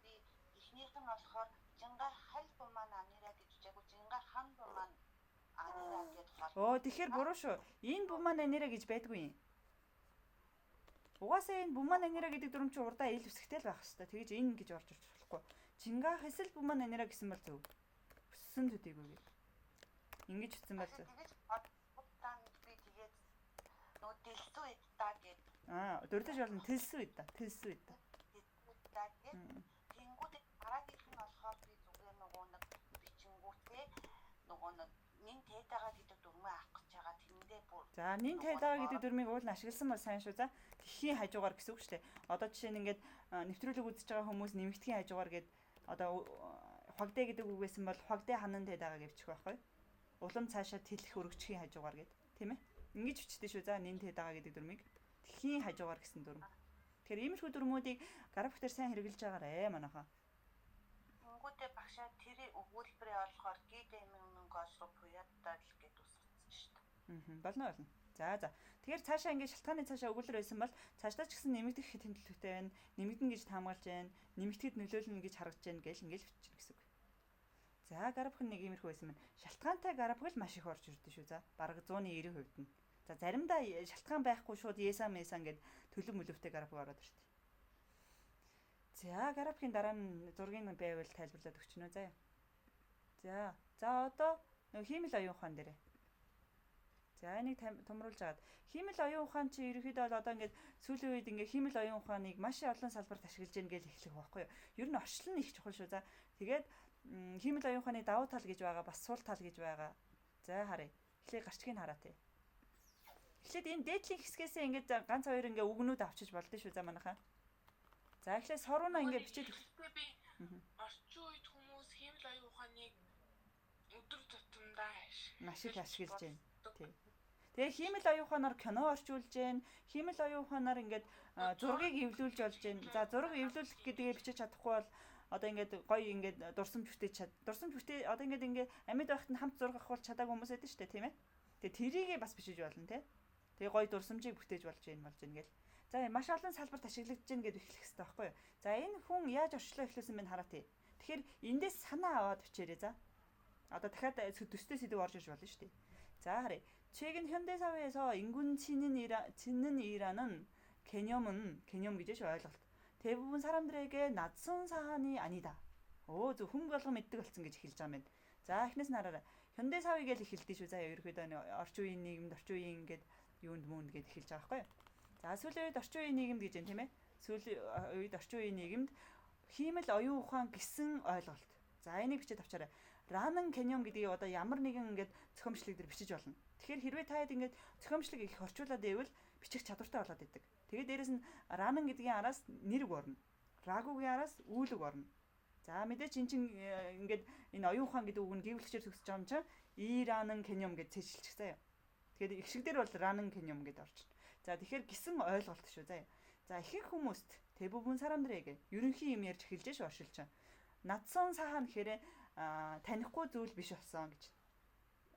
Speaker 3: Би эхнийх нь болохоор жинга халь буман анира гэж бичээгүй жинга хан буман анира гэд хол.
Speaker 1: Оо тэгэхээр буруу шүү. Энэ буман анира гэж байдгүй юм. Угаасаа энэ буман анира гэдэг дүрм чинь урдаа ил үсгтэй л байх хэвээр. Тэгэж энэ гэж орж ирж болохгүй. Жинга хэсэл буман анира гэсэн бол зөв. Өссөн төдийгүй гээд. Ингэж утсан бол зөв.
Speaker 3: Би тэгээд нөгөө дэлсүү иддаа гэд.
Speaker 1: Аа, дурдж болно. Тэлсүү иддаа. Тэлсүү иддаа.
Speaker 3: Иддаа гэд. Тэнгүүд дараагийнх нь болохоор би зүгээр нөгөө нэг бичингүүтээ нөгөө нэг нин тайдаага гэдэг дүрмээ авах гэж байгаа. Тэндээ бүр.
Speaker 1: За, нин тайдаага гэдэг дүрмийг уул нь ашигласан бол сайн шүү. За, тхийн хажуугаар гэсэн үг шүү дээ. Одоо жишээ нь ингээд нэвтрүүлэг үзэж байгаа хүмүүс нэмэгдэхийн хажуугаар гээд одоо хвагдэ гэдэг үг байсан бол хвагдэ ханан тайдаага гэвчих байхгүй. Улам цаашаа тэлэх өргөжхийн хажуугаар гээд, тийм ээ? Ингэж бичдэг шүү. За, нин тайдаага гэдэг дүрмийг тхийн хажуугаар гэсэн дүрм. Тэгэхээр иймэрхүү дүрмүүдийг график дээр сайн хэрэглэж байгаарэ манайхаа.
Speaker 3: Тэнгүүдээ багшаа тэрийн өгүүлбэрээ олохоор гидэмэнгоос руу пуядтал гэд үсгэсэн шүү
Speaker 1: дээ. Болно болно. За за. Тэгэхээр цаашаа ингээд шалтгааны цаашаа өгүүлбэр байсан бол цаашдаа ч гэсэн нэмэгдэх тэмдэглэлтэй байна. Нэмэгдэн гэж таамаглаж байна. Нэмэгдэхэд нөлөөлнө гэж харагдаж байна гэл ингээд бичнэ гэсэн үг. За, график нэг иймэрхүү байсан байна. Шалтгаантай график л маш их орж ирдэ шүү. За, бараг 190% нь. За, заримдаа шалтгаан байхгүй шууд есан месан гэд төлөв мөлөвтэй график ороод ирдэг. За, графикийн дараа нь зургийн байвал тайлбарлаад өгчнө заяа. За, за одоо нөгөө хиймэл оюун ухаан дээрээ. За, энийг томруулж агаад хиймэл оюун ухаан чи ерөнхийдөө бол одоо ингээд сүүлийн үед ингээд хиймэл оюун ухааныг маш олон салбарт ашиглаж гин гэж эхлэх байхгүй юу. Ер нь орчлон нь их чухал шүү. За, тэгээд хиймэл оюун ухааны давуу тал гэж байгаа, бас сул тал гэж байгаа. За, харъя. Эхлээд гарчгийг хараа тий. Эхлээд энэ дээдлийн хэсгээсээ ингээд ганц хоёр ингээд үгнүүд авчиж болдсон шүү. За, манайхаа. За, эхлээд сорууна ингээд бичээд
Speaker 4: өгсөн. Би орчин үед хүмүүс хиймэл оюун ухааныг өдөр тутамдаа
Speaker 1: маш их ашиглаж байна. Тий. Тэгээ хиймэл оюун ухаанаар кино орчуулж байна. Хиймэл оюун ухаанаар ингээд зургийг эвлүүлж болж байна. За, зураг эвлүүлэх гэдгээ бичиж чадахгүй бол одоо ингээд гоё ингээд дурсамж бүтээж чад. Дурсамж бүтээ одоо ингээд амьд байхад нь хамт зураг авах бол чадаагүй хүмүүс байдаг шүү дээ, тийм ээ. Тэгээ тэрийгээ бас бичиж болно, тий. Тэгээ гоё дурсамжийг бүтээж болж байна болж байна гэл. За, маш олон салбарт ашиглагдаж байна гэдээ эхлэх хэрэгтэй байхгүй юу? За, энэ хүн яаж орчлоо эхлүүлсэн бэ хараа тий. Тэгэхээр эндээс санаа аваад бичээрэй за. Одоо дахиад төстэй сэдв орж ирж болно шүү дээ. За, харъя. 최근 현대 사회에서 인공지능이라는 개념은 개념 гэж ойлголт. 대부분 사람들에게 낯선 사안이 아니다. Өө зөв хүн болгон мэддэг болсон гэж эхэлж байгаа юм байна. За, эхнээс нь хараарай. 현대 사회 гэж эхэлдэг шүү. За, ерөнхийдөө орчин үеийн нийгэмд орчин үеийн ингээд юунд муунд гэж эхэлж байгаа байхгүй юу? За, сүүлийн үед орчин үеийн нийгэмд гэж байна, тийм ээ. Сүүлийн үед орчин үеийн нийгэмд хиймэл оюун ухаан гэсэн ойлголт. За, энийг бичээд авчаарай. Ранан каньон гэдгийг одоо ямар нэгэн ингээд зохиомжлог дээр бичиж болно. Тэгэхээр хэрвээ та хэд ингээд зохиомжлог их орчуулад байвал бичих чадвартай болоод идэг. Тэгээд дээрэс нь ранан гэдгийн араас нэр үг орно. Рагугийн араас үйл үг орно. За, мэдээч эн чинь ингээд энэ оюун ухаан гэдэг үг нь гэвлэгчээр төгсөж байгаа юм чинь иранан каньон гэж цэжлчих заяа. Тэгэхээр их шиг дээр бол ранан каньон гэдээ орчихно. За, тэгэхээр гисэн ойлголт шүү заяа. За, ихэнх хүмүүст 대부분 사람들에게 ерөнхий юм ярьж эхэлж ш оршилж байгаа. Надсан сахан гэхээр танихгүй зүйл биш болсон гэж.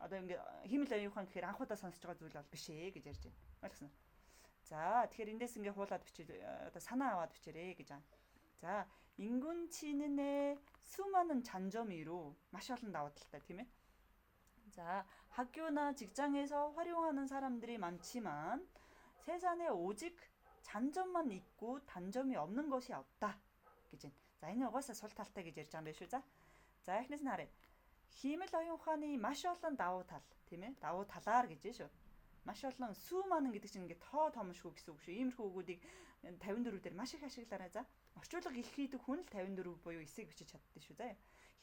Speaker 1: Одоо ингээ хиймэл оюун ухаан гэхээр анх удаа сонсож байгаа зүйл бол биш ээ гэж ярьж байна. Ойлгосноо. За, тэгэхээр эндээс ингээ хуулаад бичээ одоо санаа аваад бичээрэй гэж байгаа. За, 인공지능의 수많은 장점이로 маш олон давуу талтай тийм ээ. За, 학교나 직장에서 활용하는 사람들이 많지만 세상에 오직 장점만 있고 단점이 없는 것이 없다 гэж байна. За, энэ угаасаа сул талтай гэж ярьж байгаа юм байна шүү. За. За, эхнээс нь харъя. Хиймэл оюун ухааны маш олон давуу тал, тийм ээ? Давуу талаар гэж шүү. Маш олон сүүманан гэдэг чинь ингээд тоо томшгүй гэсэн үг шүү. Иймэрхүү үгүүдийг 54 дээр маш их ашиглаарай. За. Орчуулга их хийдэг хүн л 54 буюу 9-ийг бичиж чаддээ шүү. За.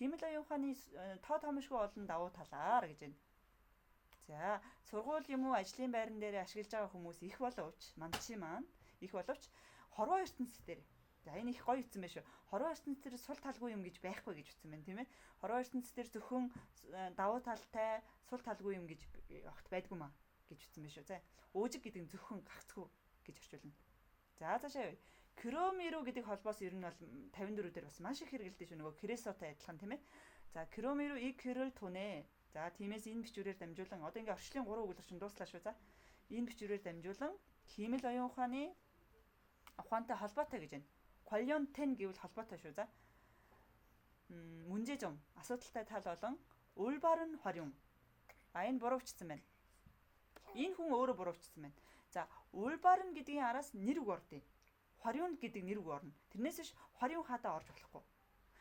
Speaker 1: Хиймэл оюун ухааны тоо томшгүй олон давуу талаар гэж байна. За, сургууль юм уу ажлын байран дээр ашиглаж байгаа хүмүүс их боловч, манчи маань их боловч хорвоо ертөнцийн дээр За энэ их гоё үтсэн байх шүү. Хорвоо ертөнц дээр сул талгүй юм гэж байхгүй гэж үтсэн байна, тийм ээ. Хорвоо ертөнц дээр зөвхөн давуу талтай сул талгүй юм гэж огт байдгүй маа гэж үтсэн байх шүү. За уужиг гэдэг нь зөвхөн гагцхүү гэж орчуулна. За цаашаа явъя. Кромиру гэдэг холбоос ер нь бол 54 дээр бас маш их хэрэглэдэг шүү. Нөгөө кресотой адилхан, тийм ээ. За кромиру и крэл түнэ. За тиймээс энэ бичвэрээр дамжуулан одоо ингээ орчлын 3 өгүүлбэр чинь дууслаа шүү. За энэ бичвэрээр дамжуулан хиймэл оюун ухааны ухаантай холбоотой гэж байна. 관련된 гэвэл холбоотой шүү. За. 문제점 асуудалтай тал болон 올바른 활용. А энэ буруувчсан байна. Энэ хүн өөрөө буруувчсан байна. За 올바른 гэдгийн араас нэр үг ордیں۔ 활용 гэдэг нэр үг орно. Тэрнээс биш 활용하다 орж болохгүй.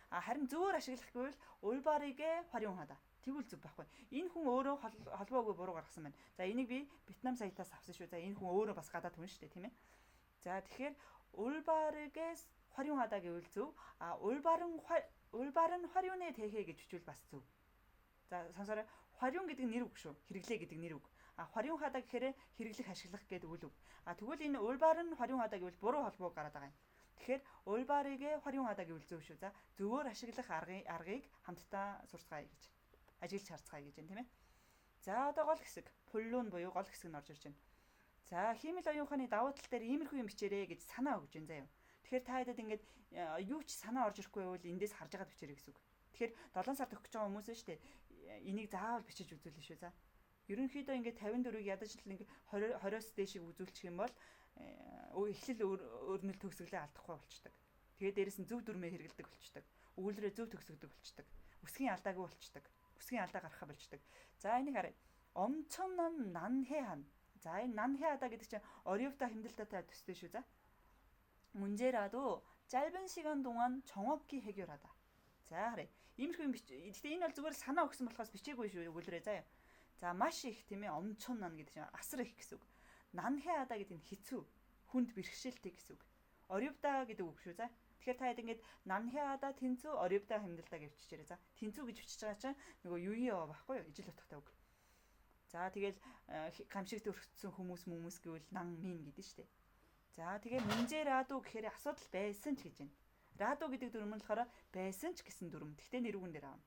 Speaker 1: А харин зөвөр ашиглах гэвэл 올바르게 활용하다. Тэгвэл зөв байхгүй. Энэ хүн өөрөө холбоогүй буруу гаргасан байна. За энийг би Вьетнам сайтаас авсан шүү. За энэ хүн өөрөө бас гадаад хүн шүү дээ, тийм ээ. За тэгэхээр 올바르게 활용하다 гэвэл зөв. А 올바른 활용에 대해 гэж бичвэл бас зөв. За сонсоорой. 활용 гэдэг нь нэр үг шүү. Хэрэглээ гэдэг нэр үг. А 활용하다 гэхээр хэрэглэх, ашиглах гэдэг үйл үг. А тэгвэл энэ 올바른 활용하다 гэвэл буруу холбоо гараад байгаа юм. Тэгэхээр 올바르게 활용하다 гэвэл зөв шүү. За зөвөөр ашиглах аргыг хамтдаа сурцгаая гэж. Ажиглаж харцгаая гэж байна, тийм ээ. За одоо гол хэсэг, пуллун буюу гол хэсэг нь орж ирж байна. За хиймэл оюун ухааны давуу тал дээр иймэрхүү юм бичээрэй гэж санаа өгч байна заяа. Тэгэхээр та хэдэд ингээд юу ч санаа орж ирэхгүй байвал эндээс харж байгаад бичээрэй гэсэн үг. Тэгэхээр 7 сар төгсөж байгаа хүмүүс нь шүү дээ. Энийг заавал бичиж үзүүлнэ шүү. За. Ерөнхийдөө ингээд 54-ийг ядаж л ингээд 20-оос дээшийг үзүүлчих юм бол эхлэл өрнөл төгсгөлөө алдахгүй болчдөг. Тэгээд дээрэс нь зөв дүрмээ хэрэгэлдэг болчдөг. Өгүүлрээ зөв төгсгдөг болчдөг. Үсгийн алдаагүй болчдөг. Үсгийн алдаа гаргахаа болчдөг. За энийг харъя. 엄청난 난해한. За энэ 난해하다 гэдэг чинь 어렵다 힘들다тай төстэй шүү. За. 문제라도 짧은 시간 동안 정확히 해결하다. За харъя. Иймэрхүү юм бич. Гэхдээ энэ бол зүгээр санаа өгсөн болохоос бичээгүй шүү өгүүлрээ заяа. За маш их тийм ээ 엄청난 гэдэг чинь асар их гэсэн үг. 난해하다 гэдэг нь хэцүү, хүнд бэрхшээлтэй гэсэн үг. 어렵다 гэдэг үг шүү. За. Тэгэхээр та хэд ингээд 난해하다 тэнцүү 어렵다 힘들다 гэж бичээрэй. За. Тэнцүү гэж бичиж байгаа чинь нөгөө юу байхгүй юу? Ижил утгатай үг. За тэгэл гамшигт өргөцсөн хүмүүс хүмүүс гэвэл нан мин гэдэг нь шүү дээ. За тэгээ 문제라도 гэхээр асуудал байсан ч гэж байна. 라도 гэдэг дүрм нь болохоор байсан ч гэсэн дүрм. Гэхдээ нэр үгэн дээр авна.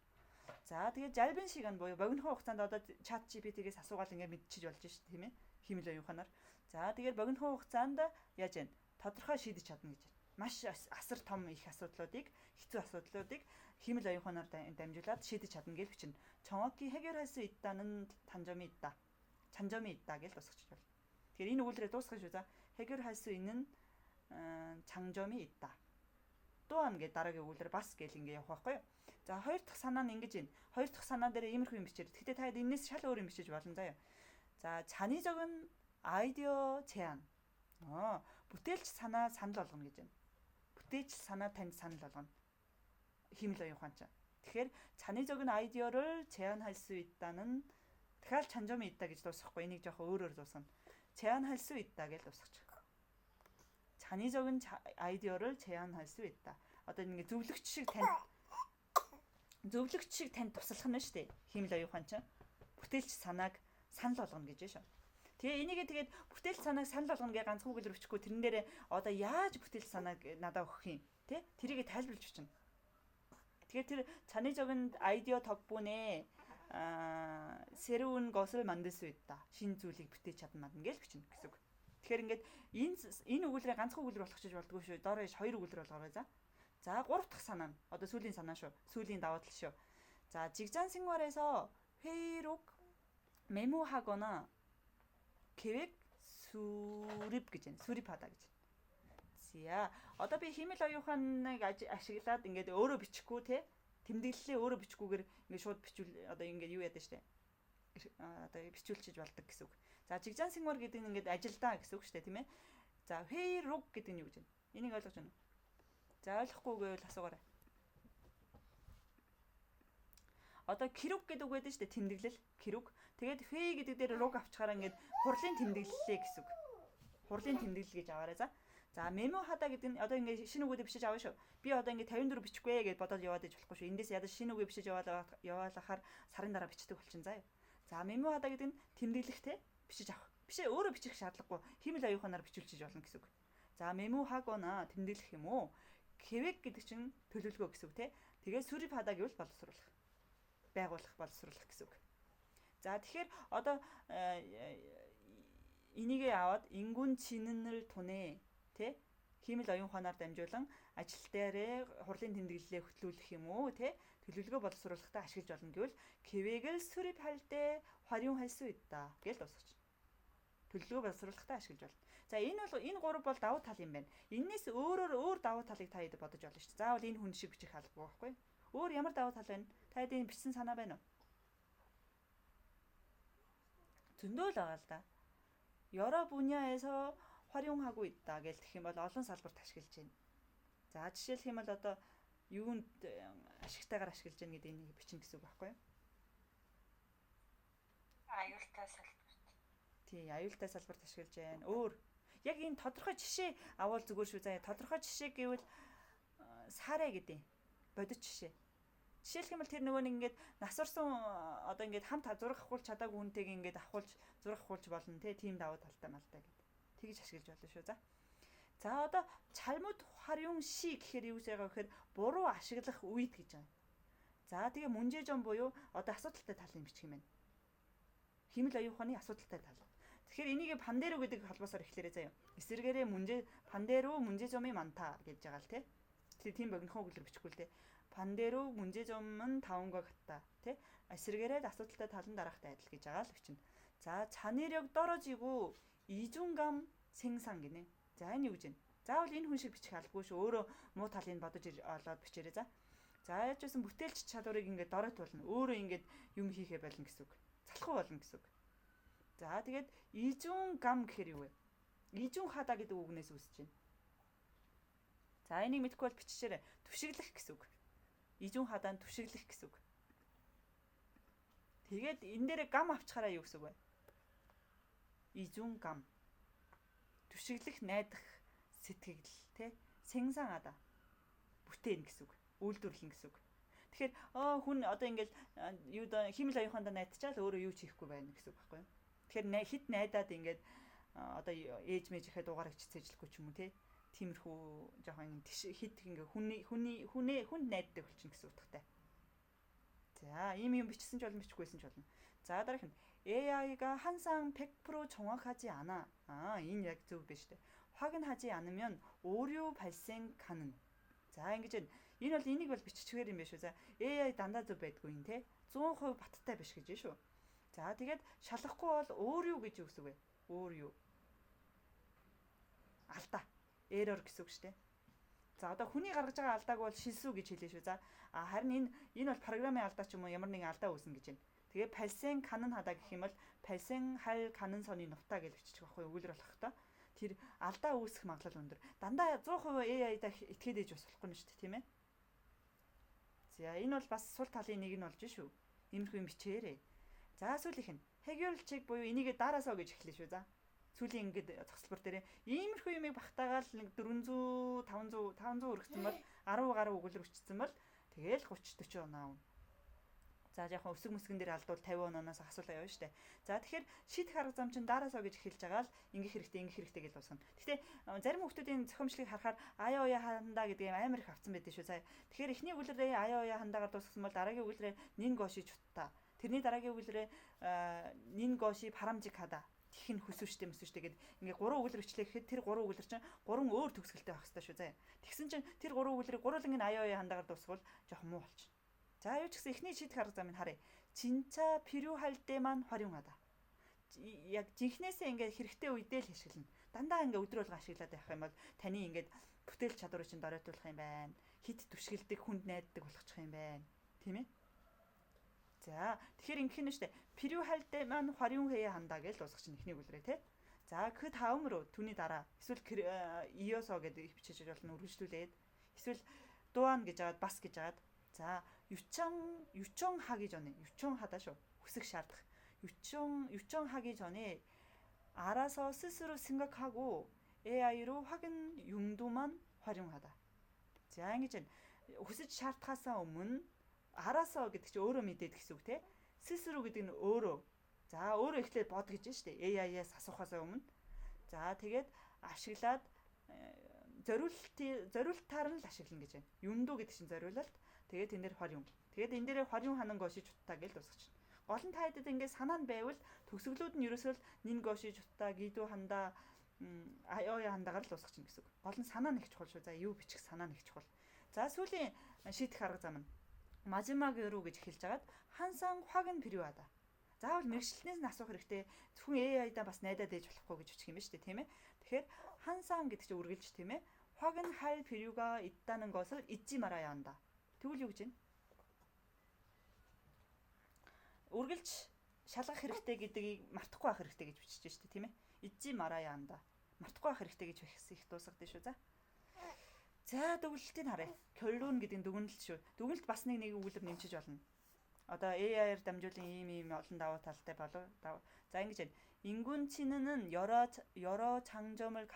Speaker 1: За тэгээ 짧은 시간 буюу богинохон хугацаанд одоо чат GPT-гээс асуугаал ингээд мэдчиж болж шүү дээ, тийм ээ. Хиймэл оюун ухаанаар. За тэгэхээр богинохон хугацаанд яаж вэ? Тодорхой шийдэж чадна гэж байна. Маш асар том их асуудлуудыг, хэцүү асуудлуудыг хиймэл оюун ухаанаар дамжуулаад шийдэж чадна гэж бичнэ. 정확히 해결할 수 있다는 단점이 있다. 장점이 있다 гэж дуусгачих болно. Тэгэхээр энэ өгүүлрээ дуусгах шүү. За 해결할 수 있는 장점이 있다. 또한 гэ дараагийн өгүүлэр бас гэл ингэ явах байхгүй юу? За хоёр дахь санаа нь ингэж байна. Хоёр дахь санаа дээр иймэрхүү юм бичээр. Гэхдээ та энэс шал өөр юм бичиж болно заяа. За 창의적인 아이디어 제안. Бүтээлч санаа санал болгоно гэж байна. Бүтээлч санаа танд санал болгоно. Хиймэл оюун ухаан чинь. Тэгэхээр 창의적인 아이디어를 제안할 수 있다는 дахиад 장점이 있다 гэж дуусгахгүй. Энийг жоохон өөрөөр дуусгана. 제안할 수 있다 гэж дуусгачих. 창의적인 아이디어를 제안할 수 있다. Одоо ингэ зөвлөгч шиг танд туслах нь шүү дээ. Хиймэл оюун ухаан чинь бүтээлч санааг санал болгоно гэж шүү. Тэгээ энийгээ тэгээд бүтээлч санааг санал болгоно гэж ганцхан үгээр бичихгүй тэрэн дээр одоо яаж бүтээлч санааг надад өгөх юм тэ? Тэрийгэ тайлбарлаж бичнэ. Тэгэхээр тэр 창의적인 아이디어 덕분에 새로운 것을 만들 수 있다. Шинэ зүйлийг бүтээж чадна мадна гэж бичнэ гэсэн үг. Тэгэхээр ингээд энэ өгүүлрээ ганцхан өгүүлбэр болох гэж болдгоо шүү. Доор ээж хоёр өгүүлбэр болгоорой за. За гурав дахь санаа нь одоо сүүлийн санаа шүү. Сүүлийн давуу тал шүү. За 직장 생활에서 회의록 메모하거나 계획 수립 гэж байна. 수립하다 гэж. За одоо би хиймэл оюун ухааныг ашиглаад ингээд өөрөө бичихгүй те тэмдэглэлээ өөрөө бичихгүйгээр ингээд шууд бичүүл одоо ингээд юу яадаг штэ. Одоо бичүүлчиж болдог гэсэн үг. За 직장 생활 гэдэг нь ингээд ажилдаа гэсэн үг штэ тийм ээ. За 회의록 гэдэг нь юу гэж байна? Энийг ойлгож байна уу? За ойлгохгүй гэвэл асуугаарай. Одоо 기록 гэдэг үг байдаг штэ тэмдэглэл 기록. Тэгээд 회의 гэдэг дээр руг авчхаараа ингээд хурлын тэмдэглэлээ гэсэн үг. Хурлын тэмдэглэл гэж аваарай за. За 메모하다 гэдэг нь одоо ингээд шинэ үгүүдээ бичиж авна шүү. Би одоо ингээд 54 бичихгүй гэж бодоод яваад иж болохгүй шүү. Эндээс ядаж шинэ үгээ бичиж яваалахаар сарын дараа бичдэг болчин заа. За 메모하다 гэдэг нь тэмдэглэх те бичиж авах. Биш ээ өөрөө бичих шаардлагагүй. Хиймэл оюун ухаанаар бичүүлчихэж болно гэсэн үг. За 메모하거나 тэмдэглэх юм уу? 계획 гэдэг чинь төлөвлөгөө гэсэн үг те. Тэгээ 수립하다 гэвэл боловсруулах. Байгуулах, боловсруулах гэсэн үг. За тэгэхээр одоо энийгээ аваад 인공지능을 통해 те хиймэл оюун ухаанаар дамжуулан ажил дээрээ хурлын тэмдэглэлээ хөтлүүлэх юм уу те төлөвлөгөө боловсруулахдаа ашиглаж болно гэвэл 계획을 수립할 때 활용할 수 있다 гэж дуусгах. Төлөвлөгөө боловсруулахдаа ашиглаж болно. За энэ бол энэ гурав бол давуу тал юм байна. Эннээс өөрөөр өөр давуу талыг та хэд бодож болно шүү дээ. Заавал энэ хүн шиг бичих албагүй байхгүй. Өөр ямар давуу тал байна? Та хэдийн бичсэн санаа байна уу? Зөндөө л байгаа л да. 여러 분야에서 활용하고 있다 гэж гэх юм бол олон салбарт ашиглаж байна. За жишээлх юм бол одоо юунд ашигтайгаар ашиглаж байна гэдэг энийг бичнэ гэсэн үг байхгүй юу?
Speaker 4: Аюултай салбарт.
Speaker 1: Тий, аюултай салбарт ашиглаж байна. Өөр яг энэ тодорхой жишээ авал зүгээр шүү заяа. Тодорхой жишээ гэвэл 사례 гэдэг. Бодит жишээ. Жишээлх юм бол тэр нөгөө нэг ингээд нас орсон одоо ингээд хамт зураг авахулж чадаагүй хүнтэйг ингээд авахулж зураг авахулж болно те, тийм давуу талтай малтай гэдэг. Тэгж ашиглаж болно шүү за. За одоо 잘못 활용 시 гэхээр юу гэж байгаа гэхээр буруу ашиглах үед гэж байгаа. За тэгээ 문제점 буюу одоо асуудалтай талыг бичих юм байна. Хиймэл оюун ухааны асуудалтай тал. Тэгэхээр энийг 반대로 гэдэг холбоосоор эхлээрэй заяа. Эсэргээрээ 문제 반대로 문제점이 많다 гэж байгаа л те. Тэгэхээр тийм богинохон өгүүлбэр бичихгүй л те. 반대로 문제점은 다음과 같다. тэ? эсэргээрээ асуудалтай тал нь дараахтай адил гэж байгаа л бичнэ. За 창의력 떨어지고 이중감 생성 гинэ. За энэ юу гэж вэ? Заавал энэ хүн шиг бичих албагүй шүү. Өөрөө муу талыг бодож олоод бичээрэй за. За яаж байсан бүтээлч чадварыг ингээд доройтуулна. Өөрөө ингээд юм хийхээ болно гэсэн үг. Залхуу болно гэсэн үг. За тэгээд 이중감 гэхээр юу вэ? 이중하다 гэдэг үгнээс үүсэж байна. За энийг мэдэхгүй бол бичээрэй. Түшиглэх гэсэн үг. 이중하다 нь түшиглэх гэсэн үг. Тэгээд энэ дээрээ 감 авчхаараа юу гэсэн үг вэ? 이중감. Түшиглэх, найдах сэтгэл тэ 생성하다. Бүтээн гэсэн үг. Үйлдвэрлэн гэсэн үг. Тэгэхээр хүн одоо ингээл юу да хиймэл оюун ухаандаа найдчаал өөрөө юу ч хийхгүй байна гэсэн үг байхгүй юу? Тэгэхээр хит найдаад ингээд одоо ээж мэжийнхээ дугаарыг ч цээжлэхгүй ч юм уу те. Тиймэрхүү жоохон хит ингээ хүний хүний хүнээ хүнд найддаг болчихно гэсэн утгатай. За ийм юм бичсэн ч болно, бичихгүйсэн ч болно. За дараах нь AI가 항상 100% 정확하지 않아. 아, энэ яг зөв биш үү? 확인하지 않으면 오류 발생 가능. За ингэж энэ бол энийг бол биччихээр юм биш үү? За AI дандаа зөв байдгүй юм те. 100% баттай биш гэж шүү. За тэгээд шалгахгүй бол 오류 гэж юу гэсэн үг вэ? 오류. Алдаа. Error гэсэн үг шүү дээ. За одоо хүний гаргаж байгаа алдааг бол 실수 гэж хэлээ шүү. За харин энэ бол програмын алдаа ч юм уу ямар нэгэн алдаа үүснэ гэж байна. Тэгээ 발생 가능하다 гэх юм бол 발생할 가능성이 높다 гэж биччих байхгүй өгүүлбэр болох та. Тэр алдаа үүсэх магадлал өндөр. Дандаа 100% AI-да итгээд ээж бас болохгүй нь шүү дээ, тийм ээ. За энэ бол бас сул талын нэг нь болж шүү. Иймэрхүү юм бичээрэй. За сүүлийнх нь 해결책 буюу энийгээ дараасаа гэж эхлэв шүү. За сүүлийн ингээд зогсолбор дээр иймэрхүү юмыг багтаагаал нэг 400 500 500 өргөцсөн бол 10 гаруй өгүүлбэр өчсөн бол тэгээл 30 40 оноо. За яг өсөг мөсгөн дээр алдвал 50 оноос асуулаа явна штэ. За тэгэхээр шийдэх арга зам чинь дараасаа гэж эхэлж байгаа л ингэх хэрэгтэй, ингэх хэрэгтэй гэж дуусгана. Гэхдээ зарим хүмүүсийн зохиомжлыг харахаар аяа уяа хандаа гэдэг юм амар их авцсан байдаг шүү. За тэгэхээр эхний өгүүлбэрээ аяа уяа хандаагаар дуусгасан бол дараагийн өгүүлбэрээ нин гоши чутта. Тэрний дараагийн өгүүлбэрээ нин гоши парамжик хада. Тих нь хөсвштэй мөсвштэй гэд ингээ гурван өгүүлбэр бичлээ гэхэд тэр гурван өгүүлбэр чинь гурван өөр төгсгөлтэй байх хэрэгтэй шүү заяа. Тэгсэн чинь тэр гурван өгүүлбэрийг гурван аяа уяа хандаагаар дуусгавал жоохон муу болчихно. За юу ч гэсэн эхний шийдэх арга замыг харъя. 진짜 필요할 때만 활용하다. Яг жинхнээсээ ингээд хэрэгтэй үедээ л ашиглана. Дандаа ингээд өдөр болго ашиглаад байх юм бол таны ингээд бүтээл чадварыг чинь доройтуулах юм байна. Хит түшгэлдэг, хүнд найддаг болгочих юм байна. Тийм ээ? За тэгэхээр ингэх нь шүү дээ. 필요할 때만 활용해야 한다 гэж дуусгах чинь эхний өгүүлбэрээ тий. За 그 다음으로 түүний дараа эсвэл 이어서 гэдэг бичиж болно үргэлжлүүлээд эсвэл 또한 гэж аваад бас гэж аваад за 요청하기 전에 요청하다 шүү. хүсэх шаардах. 요청하기 전에 알아서 스스로 생각하고 AI로 확인 용도만 활용하다. За ингэж хүсэж шаардахаасаа өмнө 알아서 гэдэг чинь өөрөө мэдээд гэсэн үг те. 스스로 гэдэг нь өөрөө. За өөрөө эхлээд бод гэж байна шүү дээ. AI-аас асуухаасаа өмнө. За тэгээд ашиглаад зориултаар нь л ашиглана гэж байна. Юндүү гэдэг чинь зориулалт. Тэгээд тэн дээр хорь юм. Тэгээд энэ дээрээ хорь юм ханан гоши чутта гэж дуусгачихна. Гол нь та хэдэд ингээд санаа нь байвал төгсгөлүүд нь ерөөсөө л нин гоши чутта гидүү хандаа аяа хандаагаар л дуусгачихна гэсэн үг. Гол нь санаа нэг чухал шүү. За юу бичих санаа нэг чухал. За сүүлийн шийдэх арга зам нь мажимаг рүү гэж эхэлж хагаад хансан хвагн периода. Заавал мэргэжилтнээс нь асуух хэрэгтэй. Зөвхөн AI-даа бас найдаад ээж болохгүй гэж бичих юм ба шүү дээ, тийм ээ. Тэгэхээр хансан гэдэг чинь үргэлж тийм ээ. Хвагн хал периуга идданан госол ижи мараа янда. Тэгвэл юу гэж байна? Үргэлж шалгах хэрэгтэй гэдгийг мартахгүй байх хэрэгтэй гэж бичиж шүү дээ, тийм ээ. Ижи мараа янда. Мартахгүй байх хэрэгтэй гэж их дуусгадаг шүү. За. За дүгнэлтийг харъя. 결론 гэдэг нь дүгнэлт шүү. Дүгнэлт бас нэг өгүүлбэр нэмчиж болно. Одоо AI-аар дамжуулан ийм олон давуу талтай болов. За ингэж байна. 인군치는 여러 장점을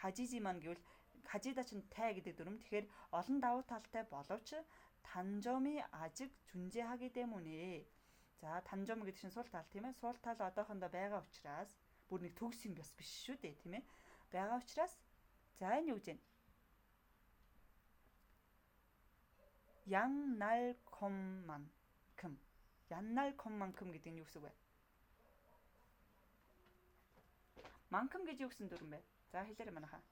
Speaker 1: 가지지만 гэвэл 가지다 чинь тай гэдэг дүрэм. Тэгэхээр олон давуу талтай боловч 단점이 아직 존재하기 때문에. За 단점 гэдэг чинь сул тал тийм ээ. Сул тал одоохондоо байгаа учраас бүр нэг төгс юм бас биш шүү дээ тийм ээ. Байгаа учраас за энэ юу гэж байна? 양날콤만큼. 양날콤만큼 гэдэг нь юу гэсэн үг вэ? 만큼 гэж юу гэсэн дүрэм бэ? За хэлээрэй манайхаа.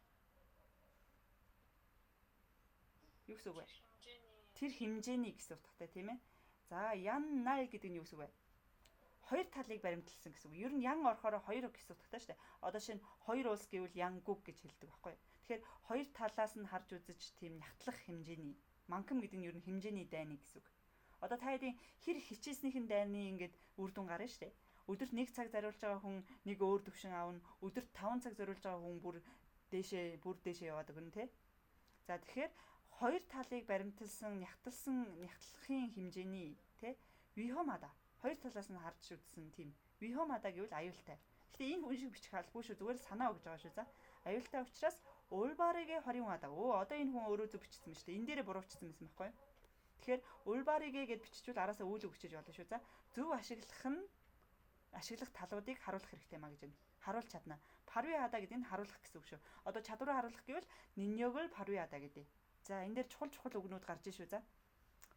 Speaker 1: Юу гэсэн үг вэ? Тэр хэмжээний гэсэн утгатай тийм ээ. За яннал гэдэг нь юу гэсэн үг вэ? Хоёр талыг баримтлсан гэсэн үг. Ер нь ян орохоор хоёр гэсэн утгатай шүү дээ. Одоо шинэ хоёр улс гэвэл янгүг гэж хэлдэг байхгүй юу? Тэгэхээр хоёр талаас нь харж үзэж тийм нягтлах хэмжээний. Манкам гэдэг нь ер нь хэмжээний дайны гэсэн үг. Одоо та хэдийн хэр хичээснийхэн дайны ингээд үр дүн гарна шүү дээ. Өдөрт 1 цаг зориулж байгаа хүн нэг өөр төвшин авна. Өдөрт 5 цаг зориулж байгаа хүн бүр дээшээ яваад өгнө те. За тэгэхээр хоёр талыг баримталсан, нягтлсан, нягтлахын хэмжээний те вихомада. Хоёр талаас нь харж үзсэн тийм. Вихомада гэвэл аюултай. Гэхдээ энэ хүн шиг бичих албагүй шүү. Зүгээр л санаа өгж байгаа шүү. За аюултай учраас 올바르게 활용하다. Өө одоо энэ хүн өөрөө зөв бичсэн байна шүү дээ. Энэ дээрээ буруу бичсэн байсан байхгүй юу? Тэгэхээр 올바르게 гэд биччихвэл араасаа үйл үг бичиж болно шүү. За зөв ашиглах нь ашиглах талуудыг харуулах хэрэгтэй маа гэж байна. Харуулж чадна. 발휘하다 гэдэг нь харуулах гэсэн үг шүү. Одоо чадвараа харуулах гэвэл 능력을 발휘하다 гэдэг. За энэ дээр чухал чухал үгнүүд гарч ийн шүү. За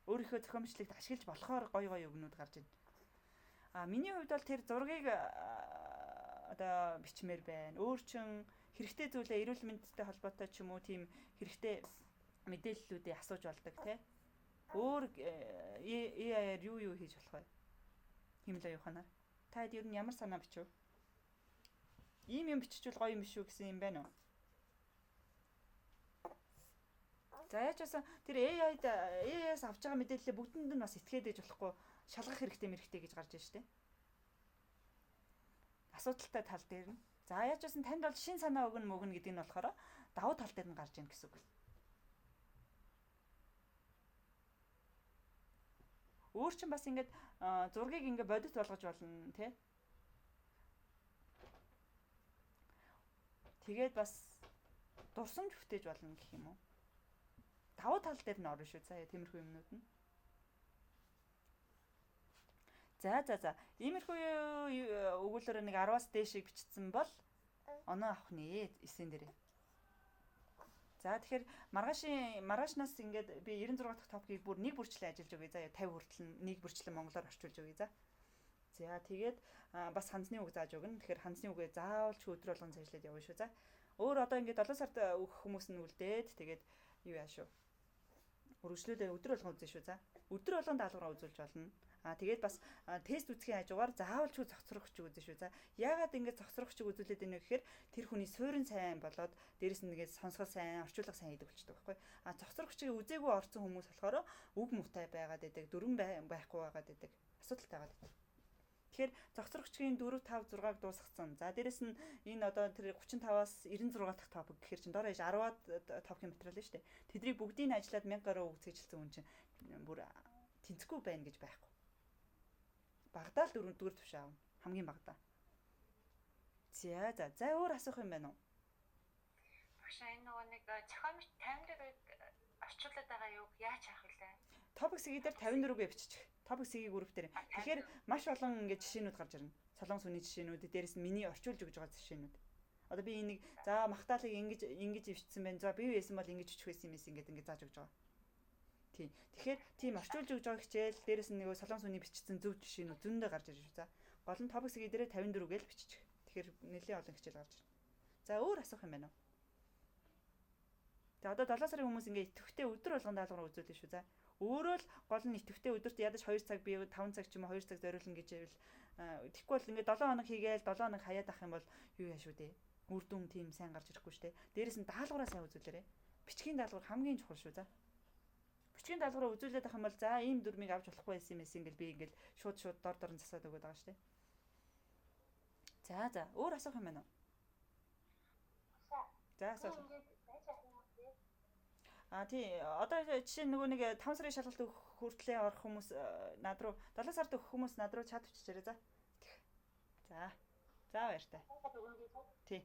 Speaker 1: өөрийнхөө зохиомжлогт ашиглаж болохоор гоё гоё үгнүүд гарч ийн. А миний хувьд бол тэр зургийг одоо бичмээр байна. Өөр чин хэрэгтэй зүйлээ эрүүл мэндтэй холбоотой ч юм уу тийм хэрэгтэй мэдээллүүдийг асууж болдог тий. Өөр AI-аар юу хийж болох вэ? Химэл оюуханаар. Та хэд ер нь ямар санаа бичв? Ийм юм биччихвэл гоё юм биш үү гэсэн юм байна уу? За яаж байсан тэр AI-аас авч байгаа мэдээлэлээ бүгдэнд нь бас итгээд ээж болохгүй шалгах хэрэгтэй мэрэгтэй гэж гарч ийн штэ. Асуудалтай тал дээр нь. За яаж байсан танд бол шин санаа өгнө мөгнө гэдэг нь болохоор давуу тал дээр нь гарч ийн гэсэн үг. Өөр чинь бас ингээд зургийг ингээд бодит болгож болно тий. Тэгээд бас дурсамж бүтээж болно гэх юм уу? Давуу тал дээр нь орно шүү. За тиймэрхүү юмнууд нь. За. Иймэрхүү өгүүлбэрээр нэг 10-аас дээшийг бичсэн бол оноо авах нэ эсэн дээрээ. За тэгэхээр маргаашнаас ингээд би 96 дахь топикийг бүр нэг бүрчлэн ажиллаж өгье. За 50 хүртэл нэг бүрчлэн монголоор орчуулж өгье. За. За тэгээд бас ханзны үг зааж өгнө. Тэгэхээр ханзны үгээ заавал ч өдөр болгон цаашлаад явна шүү. За. Өөр одоо ингээд 7 сард өгөх хүмүүс нь үлдээд тэгээд юу яа шүү. Үргэлжлүүлээ өдөр болгон үзэн шүү. За. Өдөр болгон даалгавраа үзүүлж болно. Аа тэгээд бас тест үзэхийн хажуугаар заавал ч зогцрох хүчиг үзэн шүү. За яагаад ингэж зогцрох хүчиг үзүүлээд байна вэ гэхээр тэр хүний суурин сайн болоод дээрэс нь ингээд сонсгол сайн, орчуулга сайн хийдэг болчдөг байхгүй. Аа зогцрох хүчиг үзээгүй орсон хүмүүс болохоор үг муутай байгаад байдаг, дүрэн байхгүй байгаад байдаг, асуудалтай байгаад байдаг. Тэгэхээр зогцрох хүчгийн 4 5 6-аг дуусгацсан. За дээрэс нь энэ одоо тэр 35-аас 96 дахь топик гэхээр чинь дор хаяж 10-аад топикийн материал нь шүү дээ. Тэднийг бүгдийг нь ажиллаад 1000 гаруй үг цээжилсэн хүн чинь бүр тэнцэхгүй байна гэж байхгүй. Багадаа л дөрөвдүгээр түвшин аавна. Хамгийн багадаа. За. За өөр асуух юм байна уу?
Speaker 2: Багш энэ нөгөө нэг зохиомж 54-ыг орчуулад байгаа юуг яаж харах вүлээ?
Speaker 1: Топик сиги дээр 54-гээ биччих. Топик сиги групп дээр. Тэгэхээр маш олон ингээд жишээнүүд гарч ирнэ. Солонгос хүний жишээнүүд, дээрэс нь миний орчуулж өгж байгаа жишээнүүд. Одоо би энийг за махтаалыг ингэж ингэж ивчсэн байна. За би байсан бол ингэж бичих байсан юм эс ингээд ингэж зааж өгч байгаа. Тийм. Тэгэхээр тийм орчуулж өгч байгаа хичээл дээрэс нь нөгөө солонгос хүний бичсэн зөв жишээнүүд зөндөө гарч ирж шүү. За гол нь топик сгийн дээрээ 54 гээл биччих. Тэгэхээр нэлээд олон хичээл гарч ирнэ. За өөр асуух юм байна уу? За одоо 7 сарын хүмүүс ингээ идэвхтэй өдөр болгон даалгавар үзүүлнэ шүү. За өөрөө л гол нь идэвхтэй өдөрт ядаж 2 цаг би 5 цаг ч юм уу 2 цаг зориулна гэж байвал тэгэхгүй бол ингээ 7 хоног хийгээл 7 хоног хаяад ах юм бол юу яа шүү дээ. Үр дүн тийм сайн гарч ирэхгүй шүү дээ. Дээрэс нь даалгавраа сайн үзүүлээрэй. Бичгийн даалгавар хамгийн чухал шүү. За. Бичгийн даалгавраа үзүүлээд ах юм бол за ийм дүрмийг авч болохгүй байсан юм эс ингээл би ингээл шууд шууд дор дор нь засаад өгöd байгаа шүү дээ. За за өөр асуух юм байна уу? За асуу. А тий одоо жишээ нь нөгөө нэг 5 сарын шалгалт өгөх хүртлээ орох хүмүүс над руу 7 сард өгөх хүмүүс над руу чат бичээрэй за. За. За баяртай. Тий.